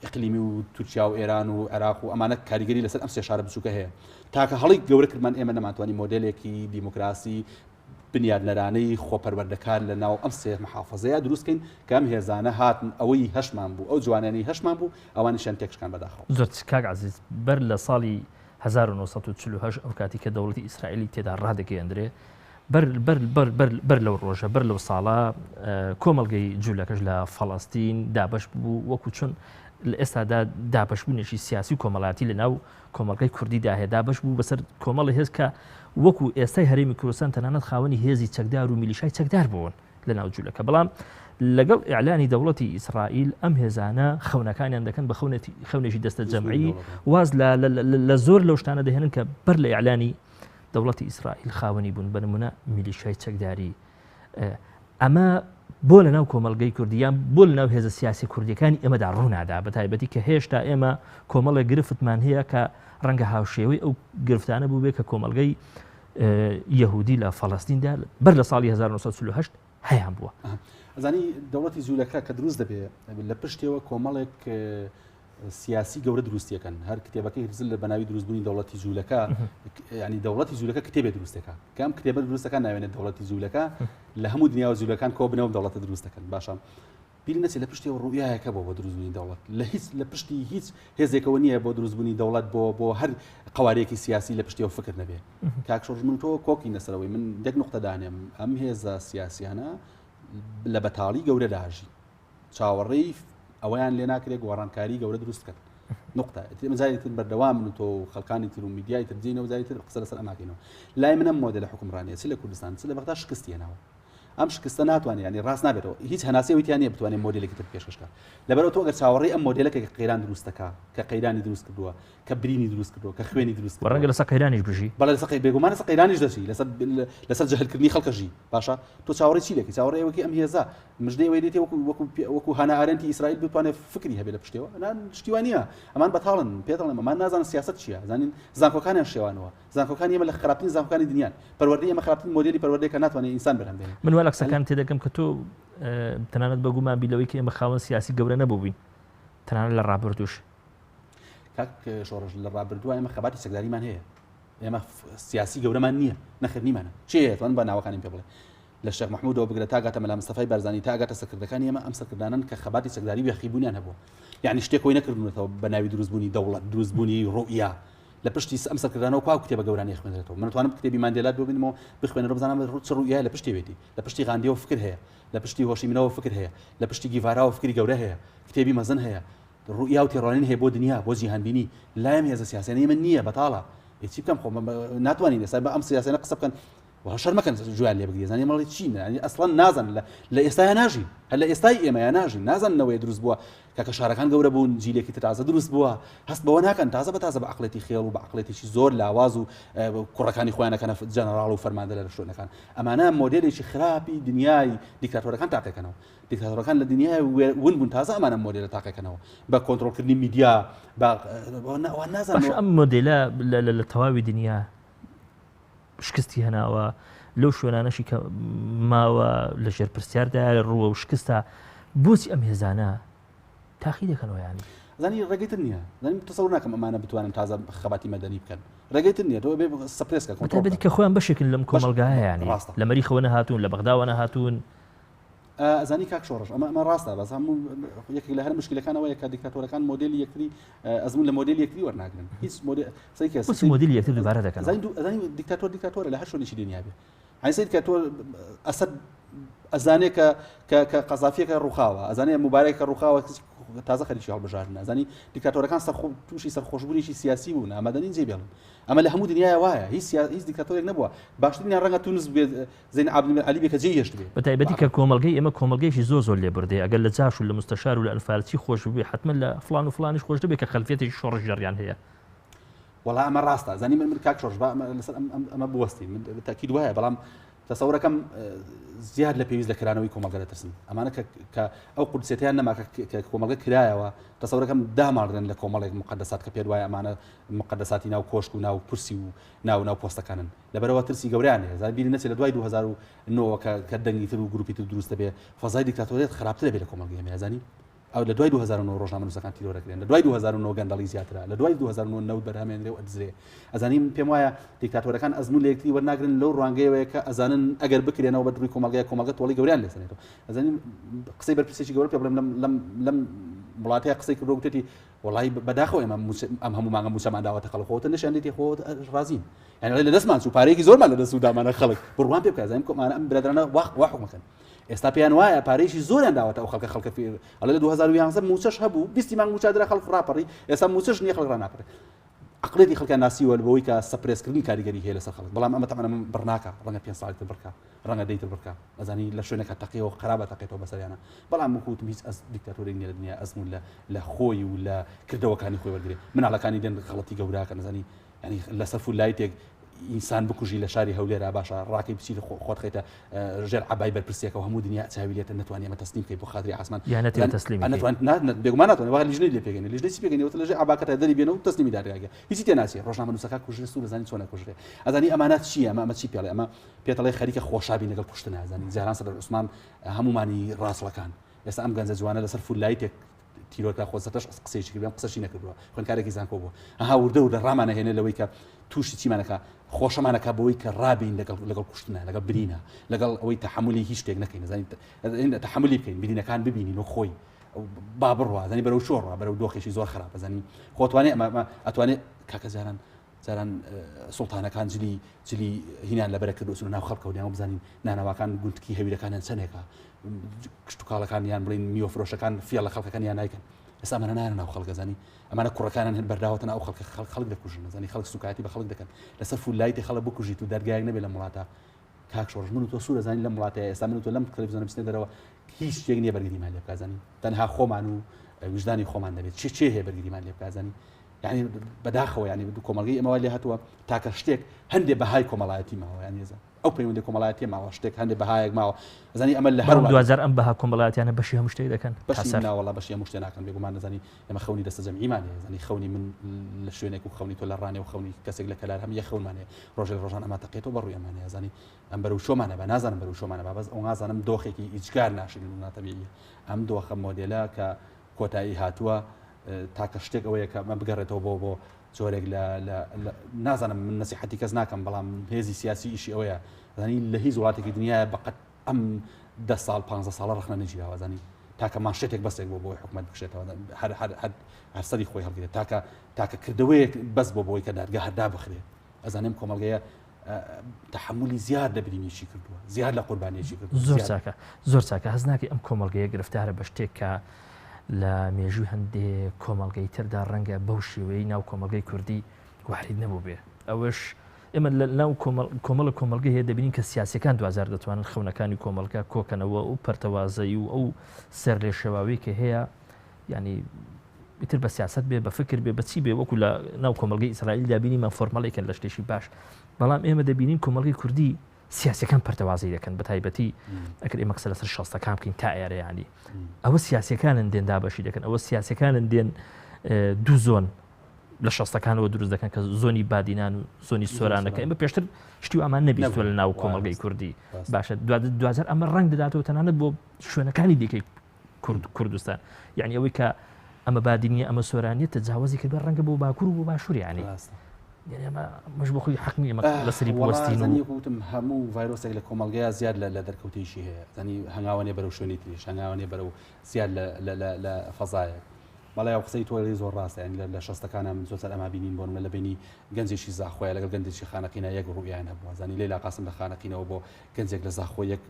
ئیقلیمی و تورکیا و ئێران و عێراق و ئەمانە کاریگەری لەسەر ئەم سێ شارە بچووکە هەیە تاکە هەڵی گەورە کردمان ئێمە نەمانتوانی مۆدێلێکی دیموکراسی بنیادنەرانەی خۆپەروەردەکار لە ناو ئەم سێ محافظەیە دروستکەین کە ئەم هێزانە هاتن ئەوەی هەشمان بوو ئەو جوانیانەی هەشمان بوو ئەوانیشیان تێکشکان بەداخەوە. زۆر کاک عەزیز بەر لە ساڵی 1948 ئەو کاتی کە دەوڵەتی ئیسرائیلی تێدا ڕادەگەیەندرێ بەر بەر بەر بەر بەر لەو ڕۆژە بەر لەو ساڵە کۆمەڵگەی جوولەکەش لە فەڵەستین دابەش بوو وەکو چۆن لە ئێستادا دابەشبوونێکی سیاسی و کۆمەڵاتی لە ناو کۆمەڵگەی کوردیدا هەیە دابەش بوو بەسەر کۆمەڵی هێز کە وەکو ئێستای هەرێمی کوردستان تەنانەت خاوەنی هێزی چەکدار و میلیشای چەکدار بوون لە ناو جوولەکە بەڵام لەگەڵ ئیعلانی دەوڵەتی ئیسرائیل ئەم هێزانە خەونەکانیان دەکەن بە خەونێکی دەستە جەمعی واز لە زۆر لەو شتانە دەهێنن کە بەر لە ئیعلانی دەوڵەتی ئیسرائیل خاوەنی بوون بە نمونە میلیشای چەکداری ئەمە بۆ لە ناو کۆمەڵگەی کوردی یان بۆ لە ناو هێزە سیاسی کوردیەکانی ئێمەدا ڕوونادا بە تایبەتی کە هێشتا ئێمە کۆمەڵێک گرفتمان هەیە کە ڕەنگە هاوشێوەی ئەو گرفتانە بوو بێ کە کۆمەڵگەی یەهودی لە فەڵەستیندا بەر لە ساڵی 1948 هەیان بووە. ئەزانی دەوڵەتی جوولەکە کە دروست دەبێ لە پشتەوە کۆمەڵێک سیاسی گەورە دروستیەکەن هەر کتێبەکەی هرزل لە بەناوی دروستبوونی دەوڵەتی جوولەکە ینی دەوڵەتی جوولەکە کتێبێ دروستەکە کەم کتێبە دروستەکان ناوێنێت دەوڵەتی جوولەکە لە هەموو دنیا و جوولەکان کۆ بنەوە دەوڵەتە دروست دەکەن باشە بیر نەچێت لە پشتی ڕوئیایەکە بۆ بۆ دروستبوونی دەوڵەت لە هیچ لە پشتی هیچ هێزێکەوە نییە بۆ دروستبوونی دەوڵەت بۆ بۆ هەر قوارێکی سیاسی لە پشتیەوە فکر نەبێ کاک شۆڕش من تۆ کۆکی لەسەرەوەی من یەک نقطە دانێم ئەم هێزە سیاسیانە لە بەتاڵی گەورە داژی چاوەڕێی ئەوەیان لێ ناکرێت گۆڕانکاری گەورە دروست بکەن نقطە ئێمە جاری تر بەردەوام من و تۆ و خەڵکانی تر و میدیای تر دێنەوە جاری تر قسە لەسەر ئەماکەینەوە لای منم مۆدێلە حکومڕانیە چ لە کوردستان چ لە بەغدا شکستی هێناوە ئەم شکستە ناتوانێت ینی ڕاست نابێتەوە هیچ هەناسەی تیا نییە بتوانێت مۆدێلێکی تر پێشکەش بکات لەبەرئەوە تۆ ئەگەر چاوەڕێی ئەم مۆدێلە کە قەیران دروست دەکا کە قەیرانی دروست کردووە کە برینی دروست کردووە کە خوێنی دروست کردووە ڕەنگە لەسەر قەیرانیش بژی بەڵێ لەسەر قەی بێگومان لەسەر قەیرانیش دەژی لەسەر لەسەر جەهلکردنی خەڵکە ژی باشە تۆ چاوەڕێی چی دەکەی چاوەڕێی ئەوەی ئەم هێزە مژدەی ئەوەی دێتێ وەکو وەکو وەکو هانا ئارێنتی ئیسرائیل بتوانێت فکری هەبێ لە پشتەوە نا شتی وا نییە ئەمان بەتاڵن پێ دەڵێم ئەمان نازانن سیاسەت چییە زانین زانکۆکانیان شێوانەوە زانکۆکانی ئێمە لە خراپترین زانکۆکانی دنیان پەروەردەی ئێمە خراپترین مۆدێلی پەروەردەیە کە ناتوانێت ئینسان بەرهەم بێنێت. من وا لە قسەکانت تێدەگەم کە تۆ تەنانەت بە گومان بی لەوەی کە ئێمە خاوەن سیاسی گەورە نەبووبین تەنانەت لە ڕابردووش. کاک شۆڕش لە ڕابردووە ئێمە خەباتی چەکداریمان هەیە ئێمە سیاسی گەورەمان نییە نەخێر نیمانە چێ توان بە ناوەکانیم پێ بڵێ لە شێخ مەحمودەوە بگرە تا گاتە مەلا مستەفای بارزانی تا گاتە سەرکردەکانی ئێمە ئەم سەرکردانەن کە خەباتی چەکداری و یاخیبوونیان هەبووە یعنی شتێک کۆی نەکردونەتەوە بە ناوی دروستبوونی دەوڵەت دروستبوونی ڕوئیا لە پشتی ئەم سەرکردانەوە کوا کتێبە گەورانەی خوێندرێتەوە من توانم کتێبی ماندێلات ببینمەوە بخوێنەرەوە بزانم چ ڕوئیای لە پشتێوێتی لە پشتی غاندیەوە فکر هەیە لە پشتی هۆشیمنەوە فکر هەیە لە پشتی گیڤاراوە فکری گەورە هەیە کتێبی مەزن هەیە. ڕوئیا و تێڕوانین هەیە بۆ دنیا، بۆ جیهانبینی، لای ئەم هێزە سیاسیانەی ئێمە نییە، بەتاڵە. ئێ چی بکەم خۆ ناتوانین ئێستا بە ئەم سیاسیانە قسە بکەن وە شەرمەکەن گوێیان لێ بگری زانانی مەڵی چین یعنی ئەسڵەن نازان لە ئێستایا ناژین هەر لە ئێستای ئێمەیا ناژین نازاننەوەی دروست بووە کاکە شارەکان گەورە بوون جیلێکی تر تازە دروست بووە هەست بەوە ناکەن تازە بە تازە بە عقلێتی خێڵ و بە عقلێتێکی زۆر لاواز و کوڕەکانی خۆیانەکەنە جەنەراڵ و فەرماندە لە شوێنەکان ئەمانە مۆدێلێکی خراپی دنیای دیکتاتۆرەکان تاقیکەنەوە دیکتاتۆرەکان لە دنیای ون بوون تازە ئەمانە مۆدێلە تاقیکەنەوە بە کۆنترۆڵکردنی میدیا بە نازانم ئەم مۆدێلە لە تەواوی دنیا شکستی هێناوە، لەو شوێنانەشی کە ماوە لە ژێر پرسیاردایە ڕووە و شکستە، بۆچی ئەم هێزانە تاقی دەکەنەوە یانی؟ زانی ڕێگەی تر نییە زانی تەسەور ناکەم ئەمانە بتوانن تازە خەباتی مەدەنی بکەن ڕێگەی تر نییە تۆ بێ suppress کە کۆنترۆڵ بەتایبەتی کە خۆیان بەشێکن لەم کۆمەڵگایە یانی ڕاستە لە مەریخەوە نەهاتوون لە بەغداوە نەهاتوون. ئەزانی کاک شۆڕش ئەمە ئەمە ڕاستە بەس هەموو یەکێک لە هەر مشکلەکان ئەوەیە کە دیکتاتۆرەکان مۆدێلی یەکتری ئەزمون لە مۆدێلی یەکتری وەرناگرن هیچ مۆدێل سەی کەس بۆچی مۆدێلی یەکتر دووبارە دەکەنەوە؟ ئەزانی دوو ئەزانی دیکتاتۆر دیکتاتۆرە لە هەر شوێنێکی دنیا بێ هەی سەید کە تۆ ئەسەد ئەزانێ کە کە کە قەزافیەکە ڕووخاوە ئەزانێ موبارەکە ڕووخاوە تازە خەریکی هەڵبژاردنە ئەزانی دیکتاتۆرەکان سەرخۆ تووشی سەرخۆشبوونێکی سیاسی بوون ئامادە نین جێ بێڵن ئەمە لە هەموو دنیاە وایە هیچ هیچ دیکتاتۆرێک نەبووە باشترینیان ڕەنگە تونس بێت زەین عابدین بن عەلی بێ کە جێی هێشتبێ. بە تایبەتی کە کۆمەڵگەی ئێمە کۆمەڵگەیەکی زۆر زۆر لێبوردەیە، ئەگەر لە جاش و لە موستەشار و لە ئەنفالچی خۆش ببێ حەتمەن لە فڵان و فڵانیش خۆش دەبێ کە خەلفیەتێکی شۆڕشگێڕیان هەیە. وەڵا ئەمە ڕاستە زانی من من کاک شۆڕش با ئەمە لەسەر ئەم ئەم ئەمە بوەستین من تەئکید وایە بەڵام تەسەورەکەم زیاد لە پێویست لە کرانەوەی کۆمەڵگە دەترسن ئەمانە کە کە ئەو قودسێتیان نەما کە کە کۆمەڵگە کرایەوە تەسەورەکەم داماڵرێن لە کۆمەڵێک مقەدەسات کە پێت وایە ئەمانە مقەدەساتی ناو کۆشک و ناو کورسی و ناو ناو پۆستەکانن لەبەرئەوە ترسی گەورەیان هەیە زای بیری نەچێت لە دوای 2009 کە کە دەنگی تر و گروپی تر دروست دەبێ فەزای دیکتاتۆریەت خراپتر دەبێت لە کۆمەڵگەی ئێمە زانی ئەو لە دوای 2009 ڕۆژنامەنووسەکان تیرۆر دەکرێن لە دوای 2009 گەندەڵی زیاترە لە دوای 2009 نەوت بەرهەمێنرێ و ئەدزرێ ئەزانی من پێم وایە دیکتاتۆرەکان ئەزموون لە یەکتری وەرناگرن لەو ڕوانگەیەوەیە کە ئەزانن ئەگەر بکرێنەوە بە دڕی کۆمەڵگەیە کۆمەڵگە تۆڵی گەوریان لێسەنێتەوە ئەزانی قسەی بەرپرسێکی گەورە پێ بڵێم لەم لەم لەم وڵاتەیە قسەی کردووە گوتێتی وەڵی بەداخەوە ئێمە ئەم هەموو مانگە مووچەمان داوەتە خەڵک خۆتە نشان دێتی خۆ ڕازین یعنی لە دەستمان چوو پارەیەکی زۆرمان لە دەست و دامانە خەڵک بڕوان پێ بکە زانیم کۆمانە ئەم برادرانە واخ وا حکومەکەن ئێستا پێیان وایە پارەیەکی زۆریان داوەتە ئەو خەڵکە خەڵکە ئەڵێ لە 2011 مووچەش هەبوو 20 مانگ مووچە درا خەڵک ڕاپەڕی ئێستا مووچەش نییە خەڵک ڕاناپەڕێ عقلێتی خەڵکیان ناسیوە بەوەی کە suppress کردن کاریگەری هەیە لەسەر خەڵک بەڵام ئەمە تەمەنە بڕ ناکە ڕەنگە پێ ساڵی تر بڕکە ڕەنگە دەیتر بڕکە ئەزانی لە شوێنەکە تەقیەوە خرابە تەقێتەوە بەسەریانە بەڵام وەکوتم هیچ ئەس دیکتاتۆرێک نیە لە دنیا ئەزمون لە لە خۆی و لە کردەوەکانی خۆی وەرگێ مناڵەکانی دێن غەڵەتی گەوراکە نەزانی یعنی لەسەر فول لایتێک ئینسان بکوژی لە شاری هەولێرا باشە ڕاکەی بچیت خۆت خەیتە ژێر عبای بەرپرسێکەوە هەموو دنیا چاوی لێتە نتوانانی ئەمە تەسلیم بکەی بۆ خاتری ئاسمان یانەتەوە تەسلیم نتوان بێگومان ناتوانێت وا لیژنەی لێ پێگەنی لیژنەی چی پێگەنی وتە لەژێر عباکەتە دەری بێنە و تەسلیمی دادگاگە هیچی تێ ناچێ ڕۆژنامەنووسەکە کوژرێ سوور دەزانی چۆنە کوژرێ ئەزانی ئەمانە چییە ئەمە ئەمە چی پێڵێ ئەمە پێتەڵێ خەریکە خۆشابی لەگەڵ کوشتنە ئەزانی جاران سەدر عوسمان هەمومانی ڕاستڵەکان ئێستا ئەم گەنجە جوانە لەسەر فولایتێک تیرۆرکرا خۆ زەتەش قسەیەکی کردم قسەشی نەکردووە خوێندکارێکی زانکۆ بووە ئەها وردە وردە ڕامانەهێنێ لەوەی کە تووشی چیمانەکە خۆشەمانەکە بۆی کە ڕابین لەگەڵ لەگەڵ کوشتنە لەگەڵ برینە لەگەڵ ئەوەی تەحملی هیچ شتێک نەکەین زانانی تەحملی بکەین برینەکان ببینین و خۆی با بڕوا زانی بەرەو شۆڕە بەرەو دۆخێکی زۆر خراپە زانی خۆتوانێ ئەمە ئەتوانێت کاکە جاران جاران سوڵتانەکان جلی جلی هینان لەبەرە کردو چونە ناو خەڵکەوە دیان بزانین نانەواکان گونتکی هەویرەکانیان چەندێکە کشتوکاڵەکان یان بڵین میوە فرۆشەکان فیڵ لە خەڵکەکان یان نایکەن ئێستا ئەمانە نایەنە ناو خەڵک ئەزانی ئەمانە کوڕەکانیان هەن بەرداوەتە ناو خەڵکە خەڵک خەڵک دەکوژن ئەزانی خەڵک سوکایەتی بە خەڵک دەکەن لەسەر فولایتی خەڵک بکوژیت و دەرگایەک نەبێت لەم وڵاتە کاک شۆڕش من و تۆ سوور ئەزانین لەم وڵاتەیە ئێستا من و تۆ لەم تەلەفزیۆنە بچینە دەرەوە هیچ شتێک نییە بەرگریمان لێ بکات زانی تەنها خۆمان و ویژدانی خۆمان دەبێت چێ چێ هەیە بەرگریمان لێ بکات زانی یعنی بەداخەوە یعنی کۆمەڵگەی ئێمە وای لێ هاتووە تاکە شتێک هەندێ بەهای کۆمەڵایەتی ماوە یعنی ئێستا ئەو پەیوەندی کۆمەڵایەتی ماوە شتێک هەندێ بەهایەک ماوە زانی ئەمە لە هەر دواجار ئەم بەها کۆمەڵایەتیانە بەشی هەموو شتێک دەکەن بەشی ناوەڵا بەشی هەموو شتێک ناکەن بێگومان نەزانی ئێمە خەونی دەستە جەمعیمان هەیە زانی خەونی من لە شوێنێک و خەونی تۆ لە ڕانێ و خەونی کەسێک لە کەلار هەم یە خەونمان هەیە ڕۆژێک ڕۆژان ئەمە تەقێتەوە بە ڕووی ئەمانەیە زانی ئەم بەرەو شۆمانە بە نازانم بەرەو شۆمانە با بەس ئەو نازانم دۆخێکی ئیجگار ناشرین و ناتەبیعیە ئەم دۆخە مۆدێلە کە کۆتایی هاتووە تاکە شتێک ئەوەیە کە ئەمە بگەڕێتەوە بۆ بۆ جۆرێک لە نازانم من نەسیحەتی کەس ناکەم بەڵام هێزی سیاسی ئیشی ئەوەیە زانی لە هیچ وڵاتێکی دنیاە بەقەت ئەم ده ساڵ پ ساڵە ڕخنە نەگیراوە زانی تاکە مانشێتێک بەسێک بۆ بۆی حکومت بکشێتەوە هەر هەر هەر هەر سەری خۆی هەڵگرێت تاکە تاکە کردەوەیەک بەس بۆ بۆی کە دادگا هەردا بخرێت ئەزانم کۆمەڵگەیە تەحملی زیاد لە برینێکی کردووە زیاد لە قوربانیێکی کردووە زۆر چاکە زۆر چاکە هەز ناکەی ئەم کۆمەڵگەیە گرفتارە بە شتێک کە لە مێژووی هەندێ کۆمەڵگەی تردا ڕەنگە بەو شێوەیەی ناو کۆمەڵگەی کوردی وارید نەبووبێ. ئەوەش ئێمە لە ناو کۆمەڵە کۆمەڵگە هەیە دەبینین کە سیاسیەکان دواجار دەتوانن خەونەکانی کۆمەڵگە کۆکەنەوە ئەو پەرتەوازەیی و ئەو سەرلێشێواوی کە هەیە یعنی ئیتر بە سیاست بێ بە فکر بێ بەچی بێ وەکو لە ناو کۆمەڵگەی ئیسرائیلدا بینیمان فۆرمەڵێکن لە شتێکی باش بەڵام ئێمە دەبینین کۆمەڵگەی کوردی سیاسەکان پەرتەوازەی دەکەن بە تایبەتی ئەگەر ئێمە قسە لەسەر شەستەکان بکەین تا ئێرە ینی ئەوە سیاسەکانن دێن دابەشی دەکەن ئەوە سیاسەکانن دێن دوو زۆن لە شەستەکانەوە دروست دەکەن کە زۆنی بادینان و زۆنی سۆرانەکە ئێمە پێشتر شتی ئەمان نەبیستوە لە ناو کۆمەڵگەی کوردی باشە دوجار ئەمە ڕنگ دەداتەوە تەنانەت بۆ شوێنەکانی دیکەی کورد کوردستان یعنی ئەوەی کە ئەمە بادینیە ئەمە سۆرانیە تەجاوزی کرد ڕەنگە بۆ باکوور و بۆ باشوور یعنی مش بۆ خۆی حەق نییە لەسەری بوەستین و وتم هەموو ڤایرۆسێک لە کۆمەڵگەیە زیاد لە دەرکەوتێکی هەیە زانی هەنگاوانێ بەرەو شوێنی تریش هەنگاوانێ بەرەو زیاد لە فەزایەک بەڵێ ئەو قسەی تۆ زۆر ڕاستە یعنی لە شەستەکانە من زۆر ئەما بینین بۆ نمونە لە بینی گەنجێکی زاخۆیە لەگەڵ گەنجێکی خانەقینە یەک ڕوئیان هەبووە زانی لەیلا قاسم لە خانەقینەوە بۆ گەنجێک لە زاخۆ یەک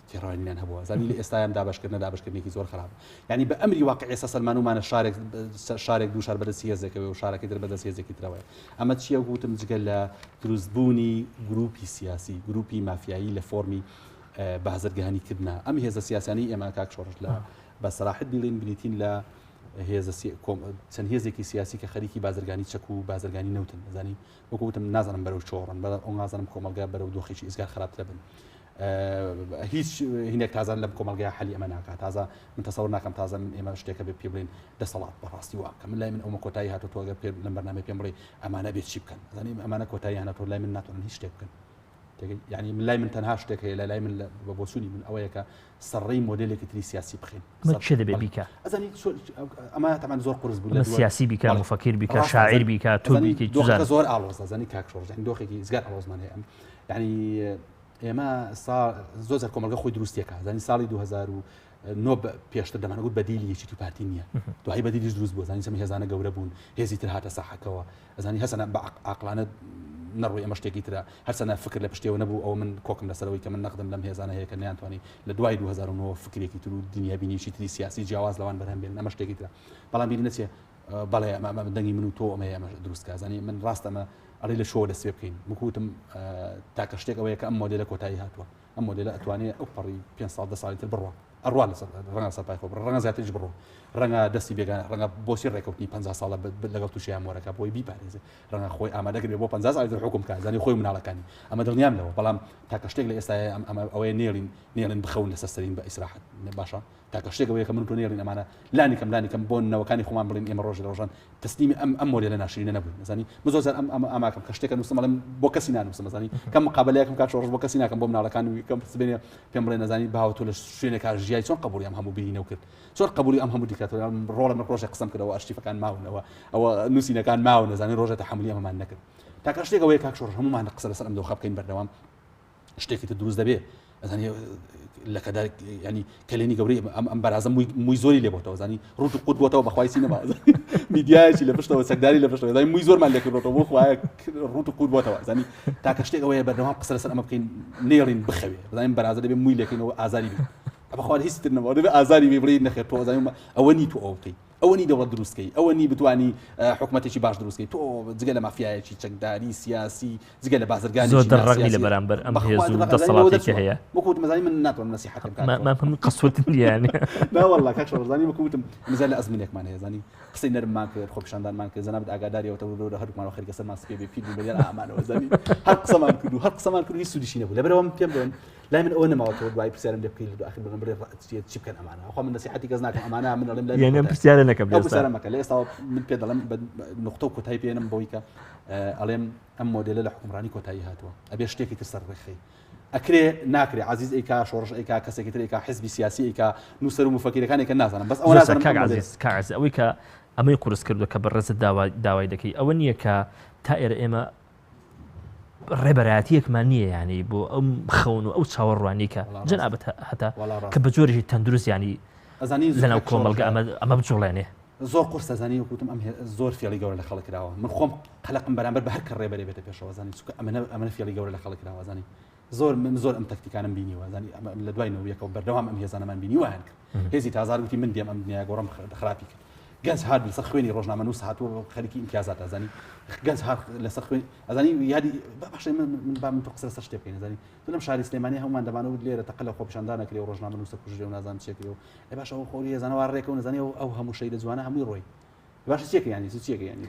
تێڕوانینیان هەبووە زانی لە ئێستایم دابشکردنە دابشکردنێکی زۆر خراپ یعنی بە ئەمری واقع ئێستا سەلمانومانە شارێک شارێک دوو شار بەدەست هێزێکەوە و شارەکەی تر بەدەست هێزێکی ترەوەیە ئەمە چییە وتم جگە لە دروستبوونی گروپی سیاسی گروپی مافیایی لە فۆرمی بازرگانی کردنا ئەم هێزە سیاسانی ئێمە کاک شۆڕش لە بە سەراحەت بیڵێین بریتین لە هێزە چەند هێزێکی سیاسی کە خەریکی بازرگانی چەک و بازرگانی نەوتن ئەزانی وەکو وتم نازانم بەرەو چۆڕن بەڵام ئەو نازانم کۆمەلگا بەرەو دۆخێکی ئیزگار خراپترە بن هیچ هینێک تازە لەم کۆمەلگای حەلی ئەمە ناکات تازە من تەسەور ناکەم تازە من ئێمە شتێکە بێ پێ بڵێن دەسەڵات بەڕاستی وا بکە من لای من ئەومە کۆتایی هاتو تۆ ئەگەر پێ لەم بەرنامەی پێم بڵێ ئەمانە بێت چی بکەن زانی ئەمانە کۆتایی هاتۆ لای من ناتوانن هیچ شتێک بکەن یعنی من لای من تەنها شتێک هەیە لە لای من بە بۆچوونی من ئەوەیە کە سەرڕێی مۆدێلێکی تری سیاسی بخەین ئەمە چێ دەبێ بیکا؟ ئەزانی ئەمە تەمان زۆر قورس بوو لە سیاسی بیکا مفەکیر بیکا شاعیر بیکا تۆ بیکەی دۆخەکە زۆر ئاڵۆزە زانی کاک شۆڕش یعنی دۆخێکی زگار ئاڵۆزمان هەیە ئەم یعنی ئێمە زۆر جار کۆمەڵگە خۆی دروستیەکە زانی ساڵی 2009 پێشتر دەمانگوت بەدیلی یەکێتی پارتی نییە دوایی بەدیلیش دروست بوو زانی چەند هێزانە گەورە بوون هێزی تر هاتە ساحەکەوە ئەزانی هەسەنە بە عاقڵانە نەڕۆی ئەمە شتێکی ترە هەرچەنە فکر لە پشتەوە نەبوو ئەوە من کۆکم لەسەرەوەی کە من نەقدم لەم هێزانە هەیە کە نەیانتوانی لە دوای 2009 فکرێکی تر و دنیابینیی تری سیاسی جیاواز لەوان بەرهەم بێنن ئەمە شتێکی ترە بەڵام بیری نەچێ بەڵێ ئەمە ئەمە دەنگی من و تۆ ئەمەیە ئەمە دروست کە زانی من ڕاست ئەمە ئەڵێ لە شۆوە دەست پێ بکەین وەکو وتم تاکە شتێک ئەوەیە کە ئەم مۆدێلە کۆتایی هاتووە ئەم مۆدێلە ئەتوانێ ئەو پەڕی پێ ساڵ دە ساڵی تر بڕوا ئەڕوا لەسەر ڕەنگە سەر پای خۆ بڕ ڕەنگە زیاتریش بڕۆ ڕەنگە دەستی بێگانە ڕەنگە بۆچی ڕێکەوتنی 50 ساڵە لەگەڵ تورکیا مۆرەکە بۆی بیپارێزێ ڕەنگە خۆی ئامادە کردێ بۆ 50 ساڵی تر حکوم بکات زانی خۆی مناڵەکانی ئەمە دڵنیام لەوە بەڵام تاکە شتێک لە ئێستا ئەمە ئەوەیە نێڵین نێڵین بخەون لەسەر سەرین بە ئیسراحەت باشە تاکە شتێک ئەوەیە کە من تۆ نێڵین ئەمانە لانی کەم لانی کەم بۆ نەوەکانی خۆمان بڵین ئێمە ڕۆژ لە ڕۆژان تەسلیمی ئەم ئەم مۆدێلە ناشرینە نەبووین ئەزانی من زۆر جار ئەم ئەم ئاماکەم کە شتێکە نووسم ئەڵێم بۆ کەسی نانووسم ئەزانی کەم مقابلەیەکم کاک شۆڕش بۆ کەسی ناکەم بۆ مناڵەکان و کەم سبێنێ پێم بڵێ نەزانی باوە تۆ لە شوێنێکا ژیای چۆن قبوڵی ئەم هەموو بینینەو کرد چۆن قبوڵی ئەم هەموو دیکتاتۆریان ڕۆڵە من ڕۆژێک قسەم کردەوە ئەرشیفەکان ماونەوە ئەوە نووسینەکان ماون نەزانی ڕۆژێ تەحەمولی ئەمەمان نەکرد تاکە شتێک ئەوەیە کاک شۆڕش هەموومان قسە لەسەر ئەم دۆخە بکەین بەردەوام شتێکی تر دروست دەبێ ئەزانی لەکەدا ینی کەلێنی گەورەی ئەم ئەم بەرازە موی زۆری لێ بۆتەوە زانی ڕوت و قوت بۆتەوە بەخوای سینەما میدیایەکی لە پشتەوە چەکداری لە پشتەوە زانی موی زۆرمان لێکردۆتەوە بۆ خوایە ڕوت و قوت بۆتەوە زانی تاکە شتێک ئەوەیە بەردەوام قسە لەسەر ئەمە بکەین نێڵین بخەوێ بزانین بەرازە دەبێ موی لێکەینەوە ئازاری بێ بەخوا هیچ تر نەماوە دەبێ ئازاری بێ بڵێ نەخێر تۆ ئەزانی ئەوە نی تۆ ئەوە بکەی ئەوە نی دەوڵەت دروست کەی ئەوە نی بتوانی حکومەتێکی باش دروست کەی تۆ جگە لە مافیایەکی چەکداری سیاسی جگە لە بازرگانی زۆر دەڕەقی لە بەرامبەر ئەم هێز و دەسەڵاتێکی هەیە وەکو وتم ئەزانی من ناتوانم نەسیحەتم کاک ما من قسوت نییە یانی نا والله کاک شۆڕش زانی وەکو وتم مزای لە ئەزمونێکمان هەیە زانی قسەی نەرممان کرد خۆپیشاندانمان کرد جەنابت ئاگاداریەوە تە وردە هەردووکمان خەریکە سەرمان سپێ بێ پیر بوو بەریان ئامانەوە زانی هەر قسەمان کرد و هەر قسەمان کرد هیچ سوودیشی نەبوو لەبەرئەوە من پێم بڵێن لای من ئەوە نەماوەتەوە دوایی پرسیارم لێ بکەی لە آخر بڵێم بڵێ چی بکەن ئەمانە خوا من نەسیحەتی کەس ناکەم ئەمانە من ئەڵێم لای یعنی ئەم پرسیارە نەکەم ئەو پرسیارە مەکە لە ئێستاوە من پێ دەڵێم بە نقطە و کۆتایی پێنم بەوەی کە ئەڵێم ئەم مۆدێلە لە حکومڕانی کۆتایی هاتووە ئەبێ شتێکی تر سەر ڕێکخەی ئەکرێ ناکرێ عزیز ئەیکا شۆڕش ئەیکا کەسێکی تر ئەیکا حزبی سیاسی ئەیکا نووسەر و مفەکیرەکان ئەیکەن نازانم بەس ئەوە نازانم کاک عزیز کاک عزیز ئەوەی کە ئەمەی قورس کردووە کە بەڕێزت داوای دەکەی ئەوە نییە کە تا ئێرە ئێمە ڕێبەرایەتیەکمان نییە ینی بۆ ئەم خەون و ئەو چاوەڕوانی کە جەنابەت هەتا کە بە جۆرێکی تەندروست ینی لەناو کۆمەڵگە ئەمە بجوڵێنێ زۆر قورسە زانی وەکوتم ئەم زۆر فێڵی گەورە لە خەڵک کراوە من خۆم قەلەقم بەرامبەر بە هەر کە ڕێبەرێ بێتە پێشەوە زانی چونکە ئەمەنە ئەمەنە فێڵی گەورە لە خەڵک کراوە زانی. زۆر من زۆر ئەم تەکتیکانم بینیوە زانی ئەمە لە دوای نەوە یەکەوە بەردەوام ئەم هێزانەمان بینی وایان کرد هێزی تازار وتی من دێم ئەم دنیا گۆڕم خراپی کرد گەنج هات لەسەر خوێنی ڕۆژنامەنووس هاتووە خەریکی ئیمتیازات ئەزانی گەنج هات لەسەر خوێن ئەزانی یادی باشە من من با من تۆ قسە لەسەر شتێ بکەین ئەزانی تۆ لەم شاری سلێمانی هەمومان دەمانەوت لێرە تەقە لە خۆپیشاندان نەکرێ و ڕۆژنامەنووسە کوژرێ و نازانم چێکرێ و ئێ باشە ئەو خۆری هێزانە وا ڕێکەون ئەزانی ئەو هەموو شەیدە جوانە هەمووی ڕۆی باشە چیەکە ینی چیەکە ینی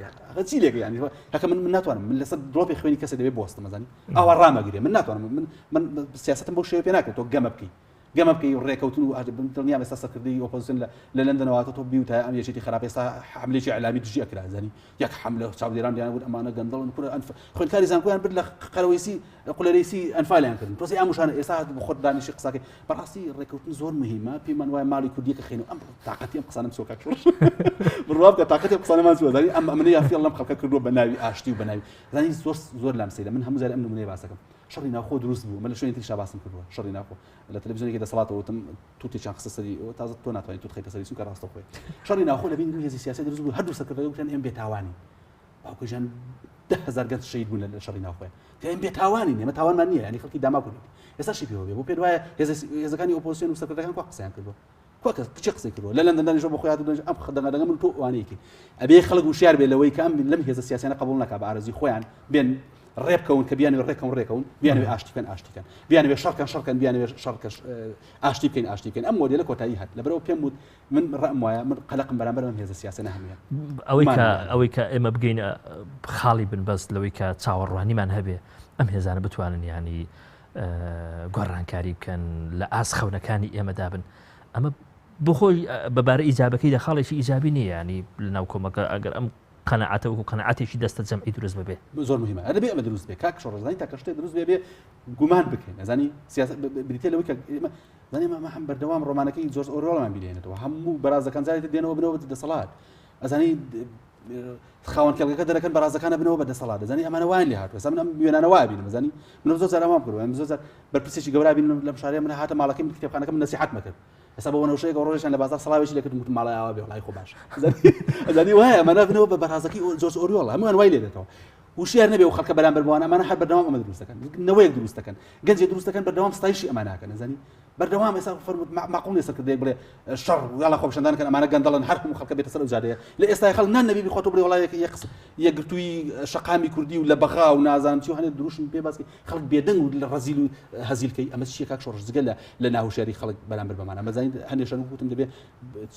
چی لێکە ینی هەکە من من ناتوانم من لەسەر دڵۆپی خوێنی کەسە دەبێ بۆستم ئەزانی ئاوا ڕامەگرێ من ناتوانم من من سیاستم بەو شێوە پێ ناکرێت تۆ گەمە بکەی گەمە بکەی و ڕێکەوتن و دڵنیام ئێستا سەرکردەی ئۆپۆزیسیۆن لە لەندەنەوە هاتە تۆ بیوتایە ئەم یەکێتی خراپ ئێستا حملێکی ئیعلامی دژی ئەکرا زانی یەک حملە چاودێران دیان وت ئەمانە گەندەڵن کورە ئەنف خوێندکاری زانکۆیان برد لە قەرەوەیسی قولەرەیسی ئەنفالیان کردن تۆزی ئەم وشانە ئێستا هات بخۆت دانیشی قساکەی بەڕاستی ڕێکەوتن زۆر مهمە پێمان وایە ماڵی کوردیەکە خێن و ئەم تاقەتی ئەم قسانم چۆکە بڕوا بکە تاقەتی ئەم قسانەمان چووە زانی ئەم ئەمنە یا فێڵ لەم خەڵکە کردووە بە ناوی ئاشتی و بە ناوی زانی زۆر زۆر لام سەیرە من هەموو جارێ ئەم نمونەیە باسەکەم شەڕی ناوخۆ دروست بوو من لە شوێنی تریشا باسم کردووە شەڕی ناوخۆ لە تەلەڤیزیۆنێکی دەسەڵاتەوە وتم توتێکیان خستە سەری تازە تۆ ناتوانانی توت خەیتە سەری چونکە ڕاستەوخۆی شەڕی ناوخۆ لە بین دوو هێزی سیاسی دروست بوو هەردوو سەرکردەکە گوتیان ئێمە بێتاوانین باوکەژان 10000 گەنج شەهید بوون لە شەڕی ناوخۆیان ئێمە بێتاوانین ئێمە تاوانمان نییە ینی خەڵکی داما کوردی ئێستا پێوە بێ بۆ پێ وایە هێزەکانی ئۆپۆزیسیۆن و سەرکردەکان کوا قسەیان کردووە کوا کەس کچی قسەی کردووە لە لەندەن دانیشتووە بۆ خۆی هاتوو دەنج ئەم دەنگە دەنگە من تۆ ئەوانەیەکی ئەبێ خەڵک وشیار بێ لەوەی کە ئەم لەم هێزە سیاسیانە قبوڵ نەکا بە ئارەزوی خۆیان بێن ڕێ بکەون کە بیانەوێ ڕێکەون ڕێکەون بیانەوێ ئاشتی بکەن ئاشتی بکەن بیانەوێ شەڕکەن شەڕکەن بیانەوێ شەڕکەش ئاشتی بکەین ئاشتی بکەین ئەم مۆدێلە کۆتایی هات لەبەرەوە پێم وت من ڕەم وایە من قەلەقم بەرامبەر ئەم هێزە سیاسیانە هەموویان ئەوەی کە ئەوەی کە ئێمە بگەینە خاڵی بنبەست لەوەی کە چاوەڕوانیمان هەبێ ئەم هێزانە بتوانن ینی گۆڕانکاری بکەن لە ئاست خەونەکانی ئێمەدا بن ئەمە بخۆی بەبارە ئیجابەکەی دە خاڵێکی ئیجابی نییە ینی لە ناو کۆمەڵگە ئەگەر ئەم قەنەعەتە وەکو قەنەعەتێکی دەستە جەمعی دروست ببێ زۆر مهمە ئەدەبێ ئەمە دروست بێ کاک شۆڕزانی تاکە شتێک دروست بێ بێ گومان بکەین ئەزانی سیاسەت بریتە لەوەی کە ئێمە زانی ئەمە هەم بەردەوام ڕۆمانەکەی جۆرج ئۆروێڵمان بیرێنێتەوە هەموو بەرازەکان جارێک دێنەوە بنەوە بە دەسەڵات ئەزانی خاوەن کێڵگەکە دەرەکەن بەرازەکانە بنەوە بە دەسەڵات دەزانی ئەمانە وایان لێ هاتووە من ئەم وێنانە وا بینم زانی من زۆر جار ئەوام کردووە من زۆر جار بەرپرسێکی گەورە بینم لەم شارەیە من هاتە ماڵەکەی من کتێبخانەکەم من نەسیحەتمە کرد ئێستا بە وەنەوشەیەک ڕۆژێکیان لە بازاڕ سڵاوێکی لێ کردم گوتم ماڵی ئاوا بێ وەڵای خۆ باشە ئەزانی وایە ئەمانە بنەوە بە بەرازەکەی جۆرج ئۆریۆڵ هەموویان وای لێ دێتەوە وشیار نەبێ و خەڵکە بەرامبەر بەوان ئەمانە هەر بەردەوام ئەمە دروست دەکەن نەوەیەک دروست دەکەن گەنجێ دروست دەکەن بەردەوام ستایشی ئەمانە ئەکەن ئەزانی بەردەوام ئێستا فەرمووت مەعقول نییە سەرکردەیەک بڵێ شەڕ یاڵا خۆپیشاندان کەن ئەمانە گەندەڵن هەر هەموو خەڵکە بێتە سەر ئەو جادەیە لە ئێستای خەڵک نان نەبی بخوات و بڵێ وڵا یەک یەکگرتووی شەقامی کوردی و لە بەغا و نازانم چی و هەنێ دروشم پێ باس خەڵک بێدەنگ و لە ڕەزیل و هەزیل کەی ئەمە چییە کاک شۆڕش جگە لە لە ناهوشیاری خەڵک بەرامبەر بەمانە مەزانین هەندێک شەن وتم دەبێ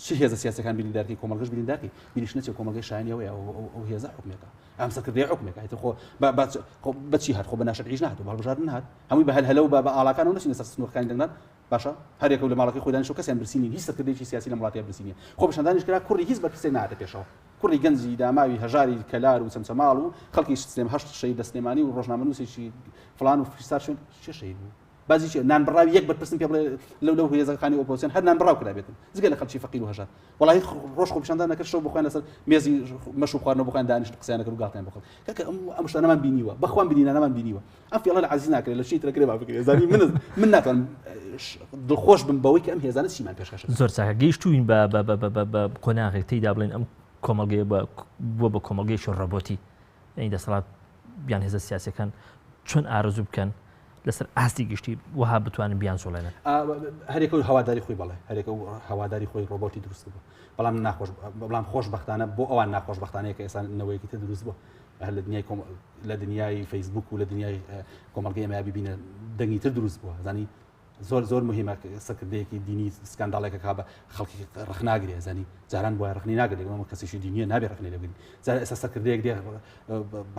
چ هێزە سیاسەکان بریندارکەی کۆمەڵگەش بریندارکەی بیریش نەچێ کۆمەڵگەی شایانی ئەوەیە ئەو هێزە حکومێکە ئەم سەرکردەیە حکومێکە ئیتر خۆ بەچی هات خۆ بە ناشەرعیش نهات و هەڵبژاردن هات هەمووی بە هەلهەلە و بە ئاڵاکانەوە نەچینە سەر سنوورەکانی دەنگدان باشە هەر یەکەو لە ماڵەکەی خۆی دانیشت و کەسیان برسی نین هیچ سەرکردەیەکی سیاسی لەم وڵاتەیا برسی نییە خۆپیشاندانیش کرا کوڕی هیچ بەرپرسێک نەهاتە پێشەوە کوڕی گەنجی داماوی هەژاری کەلار و چەمچەماڵ و خەڵکی سلێم هەشت شەهید لە سلێمانی و ڕۆژنامەنووسێکی فڵان و فیسار شوێن چێ شەهید بوو بازی چیە نان بڕاوی یەک بەرپرسم پێ بڵێ لەو لەو هێزەکانی ئۆپۆزیسیۆن هەر نان بڕاو کرابێتن جگە لە خەڵکی فەقیر و هەژار وەڵی ڕۆژ خۆپیشاندان نەکرد شەو بخۆیان لەسەر مێزی مەش و خواردنەوە بخۆیان دانیشت قسەیان نەکرد و گاڵتەیان بۆ خەڵک کاکە ئەم ئەم شتانەمان بینیوە بەخوام بینینانەمان بینیوە ئەم فێڵە لە عەزیز ناکرێت لە شتی ترەکرێ با بکرێ زانی من من ناتوانم دڵخۆش بم بەوەی کە ئەم هێزانە چیمان پێشکەش زۆر چاکە گەیشتوین بە بە بە بە بە قۆناغێک تێیدا بڵێن ئەم کۆمەڵگەیە بە بووە بە کۆمەڵگەیەکی ڕۆبۆتی یعنی دەسەڵات یان هێزە سیاسەکان چۆن ئارەزوو بکەن لەسەر ئاستی گشتی وەها بتوانن بیانجوڵێنن. هەرێکە و هەواداری خۆی بەڵێ هەرێکە و هەواداری خۆی ڕۆبۆتی دروست کردووە بەڵام ناخۆش بەڵام خۆشبەختانە بۆ ئەوان ناخۆشبەختانەیە کە ئێستا نەوەیەکی تر دروست بووە هەر لە دنیای لە دنیای فەیسبوک و لە دنیای کۆمەڵگەی ئێمە ببینە دەنگی تر دروست بووە زانی زۆر زۆر مهمە سەرکردەیەکی دینی سکانداڵێکە کا بە خەڵکی ڕخناگرێ زانی جاران بۆیە ڕخنی ناگرێت ئەمە کەسێکی دینیە نابێ ڕخنی لێ بگرین جار ئێستا سەرکردەیەک دێ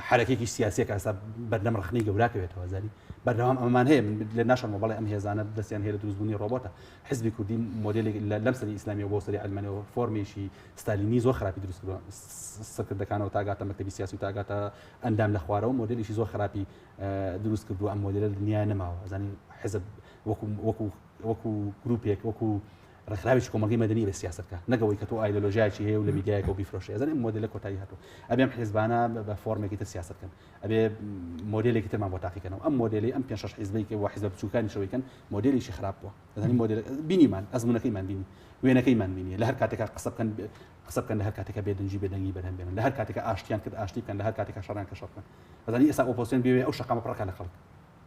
حرەکێکی سیاسیەکە ئێستا بەردەم ڕخنەی گەوراکەوێتەوە زانی بەردەوام ئەمەمان هەیە من لە ناشەمە بەڵێ ئەم هێزانە دەستیان هەیە لە دروستبوونی ڕۆبۆتە حزبی کوردی مۆدێلێک لەم سەری ئیسلامیەوە بۆ سەری عەلمانیەوە فۆرمێکی ستالینی زۆر خراپی دروست کردووە سەرکردەکانەوە تاگاتە مەکتەبی سیاسی و تاگاتە ئەندام لە خوارەوە مۆدێلێکی زۆر خراپی دروست کردووە ئەم مۆدێلە لە دنیا نەماوە زانی حزب وەکو وەکو وەکو گروپێک وەکو ڕێکخراوێکی کۆمەڵگەی مەدەنی بە سیاسەت بکە نەک ئەوەی کە تۆ ئایدۆلۆژیایەکی هەیە و لە میدیایەکەوە بیفرۆشی ئەزانی ئەم مۆدێلە کۆتایی هاتووە ئەبێ ئەم حیزبانە بە فۆرمێکی تر سیاسەت بکەن ئەبێ مۆدێلێکی ترمان بۆ تاقیکەنەوە ئەم مۆدێلی ئەم پێ شەش حیزبەی کە وە حیزبە بچووکانی شەوەیکەن مۆدێلێکی خراپ بووە ئەزانی مۆدێل بینیمان ئەزمونەکەیمان بینی وێنەکەیمان بینی لە هەر کاتێکا قسە بکەن قسە بکەن لە هەر کاتێکا بێدەنگی بێدەنگی بەرهەم بێنن لە هەر کاتێکا ئاشتیان کرد ئاشتی بکەن لە هەر کاتێکا شەڕیان کە شەڕ بکەن ئەزانی ئێستا ئۆپۆزیسیۆن بێوێ ئەو شەقامە پڕەکە لە خەڵک.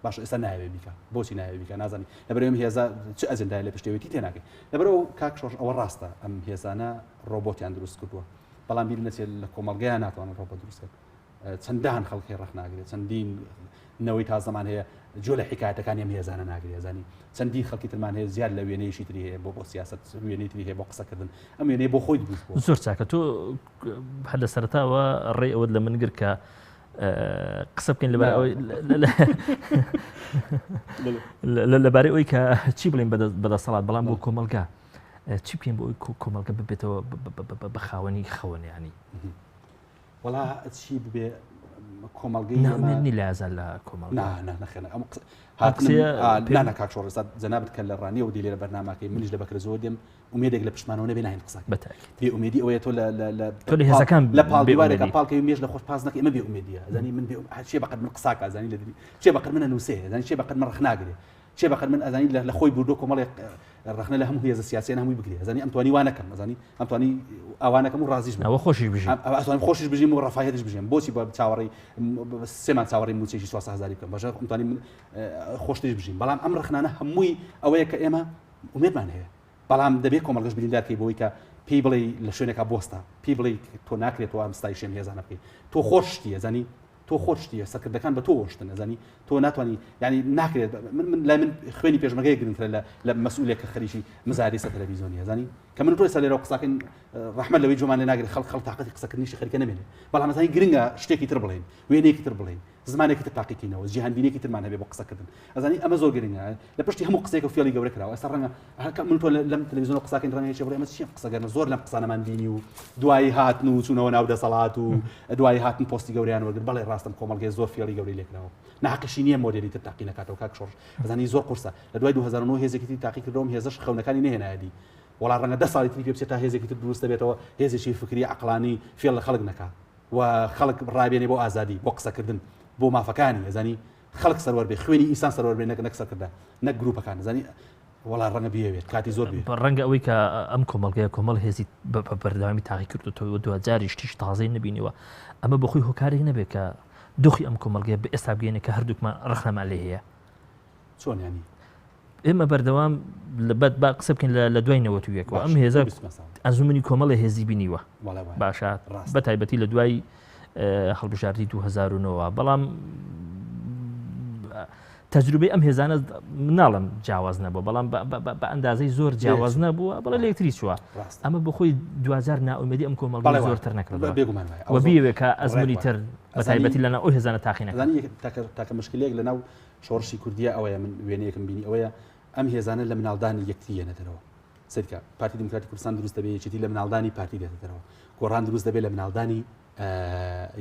باشە ئێستا نایەوێ بیکا بۆچی نایەوێ بیکا نازانی لەبەر ئەم هێزە چ ئەجندای لە پشتەوەیتی تێناگەی لەبەرەوە کاک شۆڕش ئەوە ڕاستە ئەم هێزانە ڕۆبۆتیان دروست کردووە بەڵام بیر نەچێت لە کۆمەڵگەیان ناتوانن ڕۆبۆت دروست کەن چەندان خەڵکی ڕەخناگرێت چەندین نەوەی تازەمان هەیە جۆ لە حکایەتەکانی ئەم هێزانە ناگرێ زانی چەندین خەڵکی ترمان هەیە زیاد لە وێنەیەکی تری هەیە بۆ بۆ سیاست وێنەی تری هەیە بۆ قسەکردن ئەم وێنەیە بۆ خۆی دروست بوو زۆر چاکە تۆ هەر لە سەرەتاوە ڕێ ئەوەت لە من گر کە قسە بکەین لەبارەی ئەوی کە چی بڵین بەدەسەڵات بەڵام بۆ کۆمەلگا چی بکەین بۆ ئەوی کۆمەلگە ببێتەوە بە خاوەنی خەوەنیانی وەڵا چی ببێ کۆمەڵگەی ناومێدنی لە ئازار لە کۆمەڵ نەخێنە ئەم نانە کاک شۆڕ ئێستا جەنابت کە لە ڕانیەوە دی لێرە بەرنامەکەی منیش لە بەکرە زۆر دێم ئومێدێک لە پشتمانەوە نەبێ ناهێن قسە بێ ئومێدی ئەوەیە تۆ لە تۆ لە هێزەکان لە پاڵ دیوارێکە پاڵکەوی مێش لە خۆش پاس نەکەی ئەمە بێ ئومێدیە زانی من بێ چێ بەقەد من قساکە زانی لە دنی چێ بەقەد منە نووسێ زانی چێ بەقەد من ڕەخناگرێ چێ بەقەد من ئەزانی لە خۆی بردۆ کۆمەڵێک ڕەخنە لە هەموو هێزە سیاسیان هەمووی بگرێ ئەزانی ئەم توانی وانەکەم ئەزانی ئەم توانی ئەوانەکەم و ڕازیش بم ئەوە خۆشیش بژیم ئەتوانم خۆشیش بژیم و ڕەفاهیەتیش بژیم بۆچی بە چاوەڕێی سێمان چاوەڕێی مووچەیەکی 400 هەزاری بکەم باشە ئەم توانی خۆشتریش بژیم بەڵام ئەم ڕەخنانە هەمووی ئەوەیە کە ئێمە ئومێدمان هەیە بەڵام دەبێت کۆمەڵگەش بریندار کەی بۆی کە پێی بڵێ لە شوێنێکا بۆستە پێی بڵێ تۆ ناکرێت تۆ ئەم ستایشێم هێزانە بکەیت تۆ خۆش شتیە زانی تۆ خۆت شتیە سەرکردەکان بە تۆ وەشتن ئەزانی تۆ ناتوانانی ینی ناکرێت من من لای من خوێنی پێشمەگەی گرنگترە لە لە مەسئولێک کە خەریکی مزاری سەر تەلەڤیزیۆنی ئەزانی کە من تۆ ئێستا لێرە قساکەین ڕەحمەت لەوەی جۆمان لێ ناگرێت خەڵک خەڵک تاقەتی قسەکردنیشی خەریکە نەمێنێ بەڵام ئەزانی گرنگە شتێکی تر بڵێین وێنەیەکی تر بڵێین زمانێکی تر تاقیکەینەوە جیهانبینێکی ترمان هەبێ بۆ قسەکردن ئەزانی ئەمە زۆر گرنگە لە پشتی هەموو قسەیەک و فێڵی گەورە کراوە ئێستا ڕەنگە هەکە من تۆ لەم تەلەڤیزیۆنە قساکەین ڕەنگە یەکێ بڵێ ئەمە چییە قسەگەرنە زۆر لەم قسانەمان بینی و دوایی هاتن و چوونەوە ناو دەسەڵات و دوایی هاتن پۆستی گەورەیان وەرگرت بەڵێ ڕاستم کۆمەڵگەی زۆر فێڵی گەورەی لێکراوە ناحەقیشی نییە مۆدێلی تر تاقی نەکاتەوە کاک شۆڕش ئەزانی زۆر قورسە لە دوای 2009 هێزێکی تری تاقی کردەوە هێزەش خەونەکانی نەهێنایە دی وەڵا ڕەنگە دە ساڵی تری پێ بچێت تا هێزێکی تر دروست دەبێتەوە هێزێکی فکری عەقڵانی فێڵ لە خەڵک نەکا و خەڵک ڕابێنێ بۆ ئازادی بۆ قسەکردن بۆ مافەکانی ئەزانی خەڵک سەروەر بێ خوێنی ئینسان سەروەر بێ نەک نەک سەرکردە نەک گروپەکان ئەزانی وەڵا ڕەنگە بیەوێت کاتی زۆر بێ ڕەنگە ئەوەی کە ئەم کۆمەڵگەیە کۆمەڵ هێزی بە بەردەوامی تاقی کردوتەوە دواجاری شتیش تازەی نبینیوە ئەمە بەخۆی هۆکارێک نەبێت کە دۆخی ئەم کۆمەڵگەیە بە ئێستا بگەینە کە هەردووکمان ڕەخنەمان لێ هەیە چۆن ینی ئێمە بەردەوام لە با قسە بکەین لە دوای 91ەوە ئەم هێزە ئەزمموی کۆمەڵی هێزی بینیوە باشە بە تایبەتی لە دوای هەڵبژاردی 2009 بەڵام تەجروبەی ئەم هێزانە مناڵم جیاواز نەبوو بەڵام بە ئەندازەی زۆر جیاواز نەبووە بەڵێ لەکتری چووە ئەمە بخۆی دوجار ناومێدی ئەم کۆمەڵ زۆرتر نەکرد بێگومان بیەوێ کە ئەزمموی تر بە تایبەتی لەنا ئەو هێزانە تاقینە تاکە مشکلێک لەناو شۆڕشی کوردیە ئەوەیە من وێنەیەکم بینی ئەوەیە ئەم هێزانە لە مناڵدانی یەکتری یەنە دەرەوە سەیرکە پارتی دیموکراتی کوردستان دروست دەبێت یەکێتی لە مناڵدانی پارتی دێتە دەرەوە گۆڕان دروست دەبێت لە مناڵدانی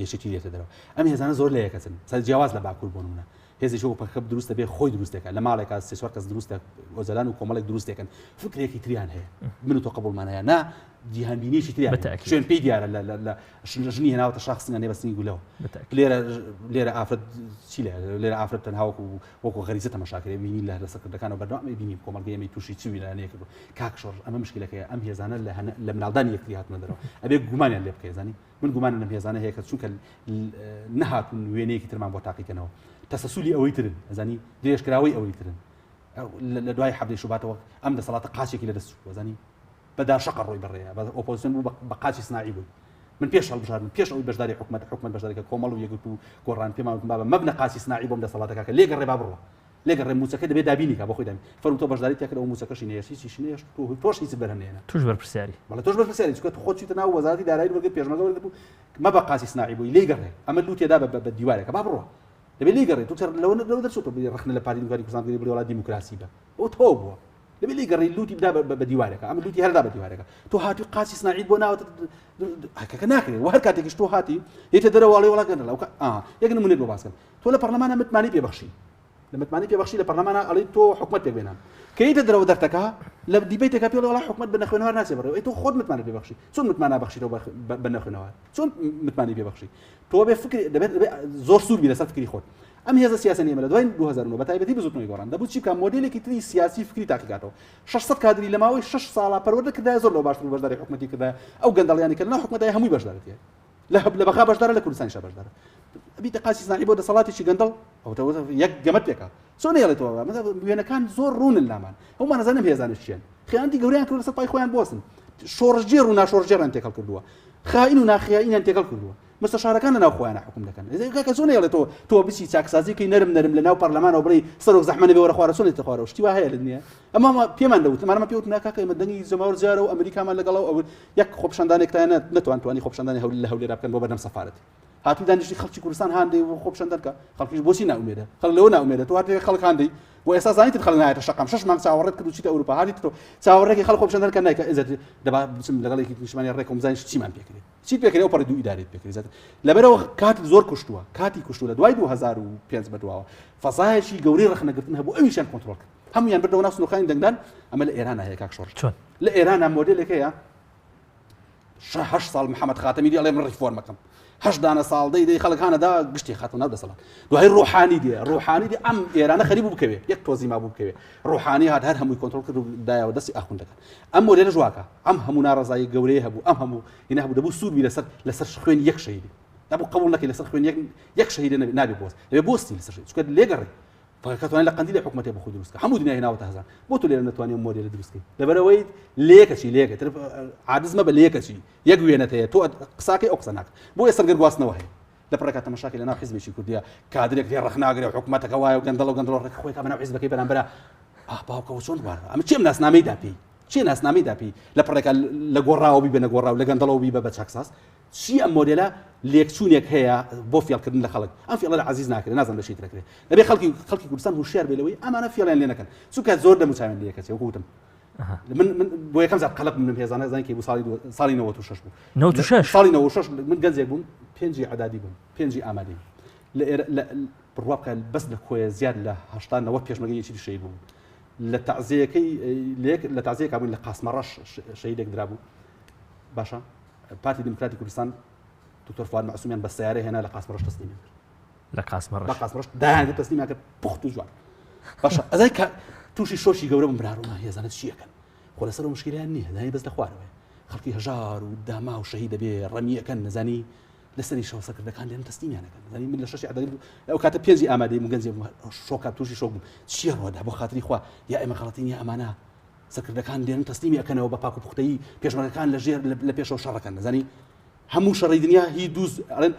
یەکێتی دێتە دەرەوە ئەم هێزانە زۆر لە یەکەچن سەر جیاواز لە باکوور بۆ نمونە هێزێکی وەکو پەکەکە دروست دەبێت خۆی دروست دەکات لە ماڵێکا سێ چوار کەس دروست ئۆجەلان و کۆمەڵێک دروست دەکەن فکرێکی تریان هەیە من و تۆ قبوڵمان هەیە نا جیهانبینیەکی تریان شوێن پێی دیارە لە ژنی هێناوەتە شاخ سنگە نێ بە سنگی گولەوە لێرە لێرە ئافرەت چی لێ لێرە ئافرەت تەنها وەکو وەکو غەریزە تەماشاکرێ بینی لە سەرکردەکانەوە بەردەوام بینی کۆمەڵگەی ئێمەی تووشی چ ویلایەنەیە کردو کاک شۆڕش ئەمە مشکلەکەیە ئەم هێزانە لە لە مناڵدانی یەکتری هاتنە دەرەوە ئەبێ گومانیان لێ بکەی زانی من گومانم لەم هێزانە هەیە کە چونکە نەهاتون وێنەیەکی ترمان بۆ تاقیکەنەوە تەسەسولی ئەوەی ترن ئەزانی درێژکراوەی ئەوەی ترن لە دوای حەبدەی شوباتەوە ئەم دەسەڵاتە قاچێکی لە دەست چوو زانی بە دارشەقە ڕۆی بەڕێیە بە ئۆپۆزیسیۆن بوو بە قاچی سناعی بووی من پێش هەڵبژاردن پێش ئەوەی بەشداری حکومەت حکومەت بەشداری کە کۆمەڵ و یەکگرتوو گۆڕان پێمان وتن بابە مەبنە قاچی سناعی بۆم دەسەڵاتە کاکە لێگەڕێ با بڕوا لێگەڕێ موچەکە دەبێت دابینی کا بۆ خۆی دابین فەرموو تۆ بەشداری تێکرد ئەو موچەکەشی نەهێشت هیچیشی نەهێشت تۆ تۆش هیچت بەرهەم نەهێنا توش بەرپرسیاری بەڵێ تۆش بەرپرسیاری چونکە تۆ خۆت چیتە ناو وەزارەتی دارایی وەرگرت پێشمەرگە وەرگرت بوو مەبە قاچی سناعی بووی لێگەڕێ ئەمە لوتێ دا بە دیوارێکە با بڕوا دەبێت لێگەڕێ تۆ لەوە لەوە دەرچوو تۆ ڕەخنە لە پارتی دیموکراتی کوردستان بگری بڵێ وەڵا دیموکراسی بە ئەو تەواو بووە دەبێت لێگەڕێ لوتی بدا بە دیوارێکە ئەمە لوتی هەردا بە دیوارێکە تۆ هاتووی قاچی سناعیت بۆ ناوە هەکەکە ناکرێت و هەر کاتێکیش تۆ هاتی یێتە دەرەوە ئەڵێ وڵا گەندەڵە ئا یەک نمونێت بۆ باسکەم تۆ لە پەرلەمانە متمانەی پێبەخشی لە متمانەی پێبەخشی لە پەرلەمانە ئەڵێ تۆ حکومەت پێک بێنە کە یێتە دەرەوە دەرتەکە لە دیبەیتەکە پێ وڵا حکومەت بە نەخوێنەوار ناچێ بەڕێوە ئەی تۆ خۆت متمانە پێبەخشی چۆن متمانە بەخشیتەوە بە نەخوێنەوار چۆن متمانەی پێبەخشی تۆ بێ فکر دەبێت زۆر سوور بی لەسەر فکری خۆت ئەم هێزە سیاسە ئێمە لە دوای 2009 بە تایبەتی بزوتنەوەی گۆڕان دەبوو چی بکات مۆدێلێکی تری سیاسی فکری تاقیکاتەوە 600 کادری لە ماوەی 6 ساڵا پەروەردە کردایە زۆر لەو باشتر بەشداری حکومەتی کردایە ئەو گەندەڵیانی کە لەناو حکومەتای هەمووی بەشدارەتی لە لە بەغا بەشدارە لە کوردستانیشا بەشدارە. ئەبیتە قاچی سناعی بۆ دەسەڵاتێکی گەندەڵ ئەوتەوە یەک گەمەت پێکا چۆن نەیەڵێتەوە وێنەکان زۆر ڕوونن لامان هەمومان ئەزانم هێزانە چیان خیانەتی گەوریان کرد لەسەر پای خۆیان بۆسن شۆڕشگێڕ و ناشۆڕشگێڕیان تێکەڵ کردووە خائین و ناخیائینیان تێکەڵ کردووە مستەشارەکان لەناو خۆیانە حکوم دەکەن کاکە چۆن نەیەڵێتەوە تۆ بچی چاکسازی بکەی نەرم نەرم لەناو پەرلەمانەوە بڵێی سەرۆک زەحمە نەبێ وەرە خوارە چۆن دێتە خوارەوە شتی وا هەیە لە دنیا ئەمە پێمان دەوت ئەمانەمان پێ وتن کاکە ئێمە دەنگی جەماوەر جارە و ئەمریکامان لەگەڵەوە ئەو یەک خۆپیشاندانێکتان نەتوان توانی خۆپیشاندانی هەول لە هەولێرا بکەن بۆ بەردەم سەفارەت هاتوو دانیشتی خەڵکی کوردستان هاندەی و خۆپیشاندان کە خەڵکیش بۆچی ناومێدە خەڵک لەوە ناومێدە تۆ هاتێ خەڵک هاندەی بۆ ئێستا زانیت خەڵک نایەتە شەقام شەش مانگ چاوەڕێت کرد و چیتە ئەوروپا هاتی تۆ چاوەڕێکی خەڵک خۆپیشاندان کە نایکە ئێزە دەبا بچم لەگەڵ یەکی نیشتمانی ڕێکم بزانین چیمان پێکرێت چی پێکرێ ئەو پەڕی دوو ئیدارەت پێکرێ زیاتر لەبەرەوە کات زۆر کوشتووە کاتی کوشتووە لە دوای 2005 بەدواوە فەزایەکی گەورەی ڕەخنەگرتن هەبوو ئەویشیان کۆنترۆڵ کرد هەمویان بردەوە ناو سنوورەکانی دەنگدان ئەمە لە ئێران هەیە کاک شۆڕش چۆن لە ئێرانە مۆدێلێک هەیە هەشت ساڵ محەممەد خاتەمی دی ئەڵێ من ڕیفۆرمەکەم هەشت دانە ساڵ دەی دەی خەڵک هانەدا گشتی خاتە ناو دەسەڵات دوای ڕۆحانی دێ ڕۆحانی دێ ئەم ئێرانە خەریب بوو بکەوێ یەک تۆزی مابوو بکەوێ ڕۆحانی هات هەر هەمووی کۆنترۆڵ کرد و دایەوە دەستی ئاخوندەکان ئەم مۆدێلە ژواکە ئەم هەموو ناڕەزایی گەورەیە هەبوو ئەم هەموو هینە هەبوو دەبوو سوور بی لەسەر لەسەر خوێن یەک شەهیدی دەبوو قبوڵ نەکەی لەسەر خوێن یەک یەک شەهیدە نابێ بۆست دەبێ بۆستی لەسەر شەهید چونکە لێگەڕێ پەکەکە توانای لە قەندیلێ حکومەتێ بۆ خۆی دروست کە هەموو دنیای هێناوەتە هەزار بۆ تۆ لێرە نەتوانی ئەم مۆدێلە دروست کەی لەبەرئەوەی لێکەچی لێکە تر عادز مەبە لێکەچی یەک وێنەت هەیە تۆ قساکەی ئەو قسە ناکە بۆ ئێستا گەر گواستنەوە هەیە لە پڕێکا تەمەشاکەی لەناو حیزبێکی کوردیە کادرێک لێ ڕەخناگرێ و حکومەتەکە وایە و گەندەڵە و گەندەڵە ڕێک خۆی کا بەناو حیزبەکەی بەرامبەرە ئاه باوکەوە چۆن وارە ئەمە چێم ناسنامەی دا پێی چێ ناسنامەی دا پێی لە پڕێکا لە گۆڕاوە بی بە نەگۆڕاو لە گەندەڵەوە بی بە بە چاکساز چی ئەم مۆدێلە لێکچوونێک هەیە بۆ فێڵکردن لە خەڵک ئەم فێڵە لە عەزیز ناکرێت نازانم لە چی تر ئەکرێت دەبێ خەڵکی خەڵکی کوردستان هوشیار بێ لەوەی ئەمانە فێڵیان لێ نەکەن چونکە زۆر دەموچاویان لێ کەچێ وەکو وتم من من بۆ یەکەم جار قەلەق بووم لەم هێزانە زانی کەی بوو ساڵی ساڵی 96 بوو 96 ساڵی 96 من گەنجێک بووم پێنجی عەدادی بووم پێنجی ئامادەی لە ئێرە لە بڕوا بکە بەس لە کۆیە زیاد لە 80 90 پێشمەرگەی یەکێتی شەهید بوون لە تەعزیەکەی لە لە تەعزیەکە بووین لە قاسمەڕەش شەهیدێک درابوو باشە پارتی دیموکراتی کوردستان دکتۆر فواد مەعسومیان بە سیارە هێنا لە قاسمەڕەش تەسلیمیان کرد لە قاسمەڕەش لە قاسمەڕەش دایان کرد تەسلیمیان کرد پوخت و جوان باشە ئەزای کە تووشی شۆکی گەورە بووم برارومە هێزانە چیەکەن خۆ لەسەر ئەو مشکلیان نییە زانی بەس لە خوارەوەیە خەڵکی هەژار و داما و شەهید دەبێ ڕەمیەکەن نەزانی لەسەری شەو سەکردەکان لێن تەسلیمیان دەکەن زانی من لە شەشی عەدەلی ئەو کاتە پێنجی ئامادەی بووم گەنجێ بووم شۆکا تووشی شۆک بووم چییە ڕۆدا بۆ خاتری خوا یا ئێمە غەڵەتین یا ئەمانە سەرکردەکان دێن تەسلیمی ئەکەنەوە بە پاک و پوختەیی پێشمەرگەکان لە ژێر لە پێشەوە شەڕەکەن دەزانی هەموو شەڕی دنیا هی دوو ئەڵێن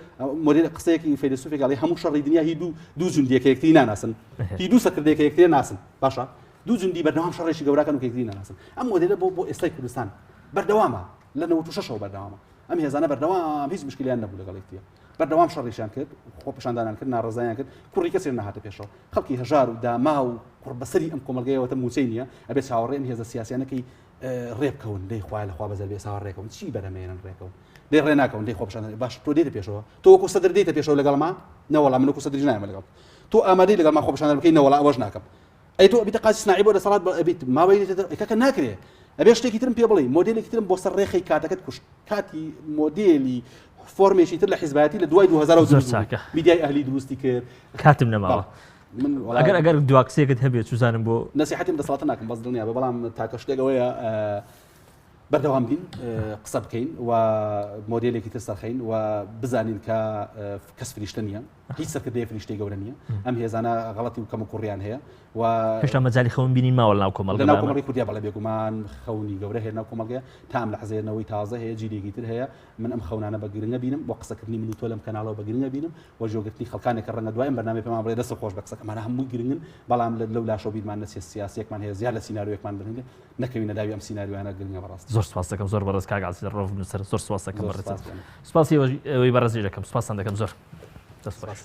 مۆدێل قسەیەکی فەیلەسوفێک ئەڵێ هەموو شەڕی دنیا هی دوو دوو جوندیەکە یەکتری ناناسن هی دوو سەرکردەیەکە یەکتری ناسن باشە دوو جوندی بەردەوام شەڕێکی گەوراکەن و یەکتری ناناسن ئەم مۆدێلە بۆ بۆ ئێستای کوردستان بەردەوامە لە 96ەوە بەردەوامە ئەم هێزانە بەردەوام هیچ مشکلیان نەبوو لەگەڵ یەکتریە بەردەوام شەڕیشیان کرد خۆپیشاندانیان کرد ناڕەزایان کرد کوڕی کەسێک نەهاتە پێشەوە خەڵکی هەژار و داما و قوڕبەسەری ئەم کۆمەڵگەیەوە تە موچەی نییە ئەبێ چاوەڕێ ئەم هێزە سیاسیانەکەی ڕێ بکەون دەی خوای لە خوا بەزەر بێ ساوە ڕێکەون چی بەرەمێنن ڕێکەون دەی ڕێ ناکەون دەی خۆپیشاندان باش تۆ دێتە پێشەوە تۆ وەکو سەدر دێتە پێشەوە لەگەڵما نەوەڵا من وەکو سەدریش نایەمە لەگەڵ تۆ ئامادەی لەگەڵما خۆپیشاندان بکەی نەوەڵا ئەوەش ناکەم ئەی تۆ ئەبیتە قازی سناعی بۆ دەسەڵات ئەبیت ماوەی کاکە ناکرێ ئەبێ شتێکی ترم پێ بڵێ مۆدێلێکی ترم بۆ سەر ڕێخەی کاتەکەت کوشت کاتی مۆدێلی فۆرمێکی تر لە حیزبایەتی لە دوای 2000 زۆر چاکە میدیای ئەهلی دروستی کرد کاتم نەماوە من ئەگەر ئەگەر دوا قسەیەکت هەبێت چوزانم بۆ نەسیحەتیم دەسەڵاتە ناکەم بەس دڵنیا بە بەڵام تاکە شتێک ئەوەیە بەردەوام بین قسە بکەین و مۆدێلێکی تر سەرخەین و بزانین کە کەس فریشتە نییە هیچ سەرکردەیە فریشتەی گەورە نییە ئەم هێزانە غەڵەتی و کەم و کوڕیان هەیە و هێشتا مەجای خەون بینین ماوە ناو کۆمەڵگە ناو کۆمەڵی کوردیا بەڵێ بێگومان خەونی گەورە هەیە ناو کۆمەڵگە تا ئەم لەحزەیە نەوەی تازە هەیە جیلێکی تر هەیە من ئەم خەونانە بە گرنگە بینم بۆ قسەکردنی من و تۆ لەم کەناڵەوە بە گرنگە بینم و جۆگرتنی خەڵکانێک کە ڕەنگە دوای ئەم بەرنامەی پێمان بڵێ دەست خۆش بە قسەکە ئەمانە هەمووی گرنگن بەڵام لەو لاشەوە بیرمان نەچێت سیاسیەکمان هەیە زیاد لە سیناریۆیەکمان بنێ نەکەوینە داوی ئەم سیناریۆیانە گرنگە بەڕاستی. زۆر سپاس دەکەم زۆر بەڕێز کاک عەزیز ڕەوف نووسەر زۆر سپاس دەکەم بەڕێز سپاسی ئەوەی بەڕێزیش دەکەم سپاستان دەکەم زۆر دەست خۆش.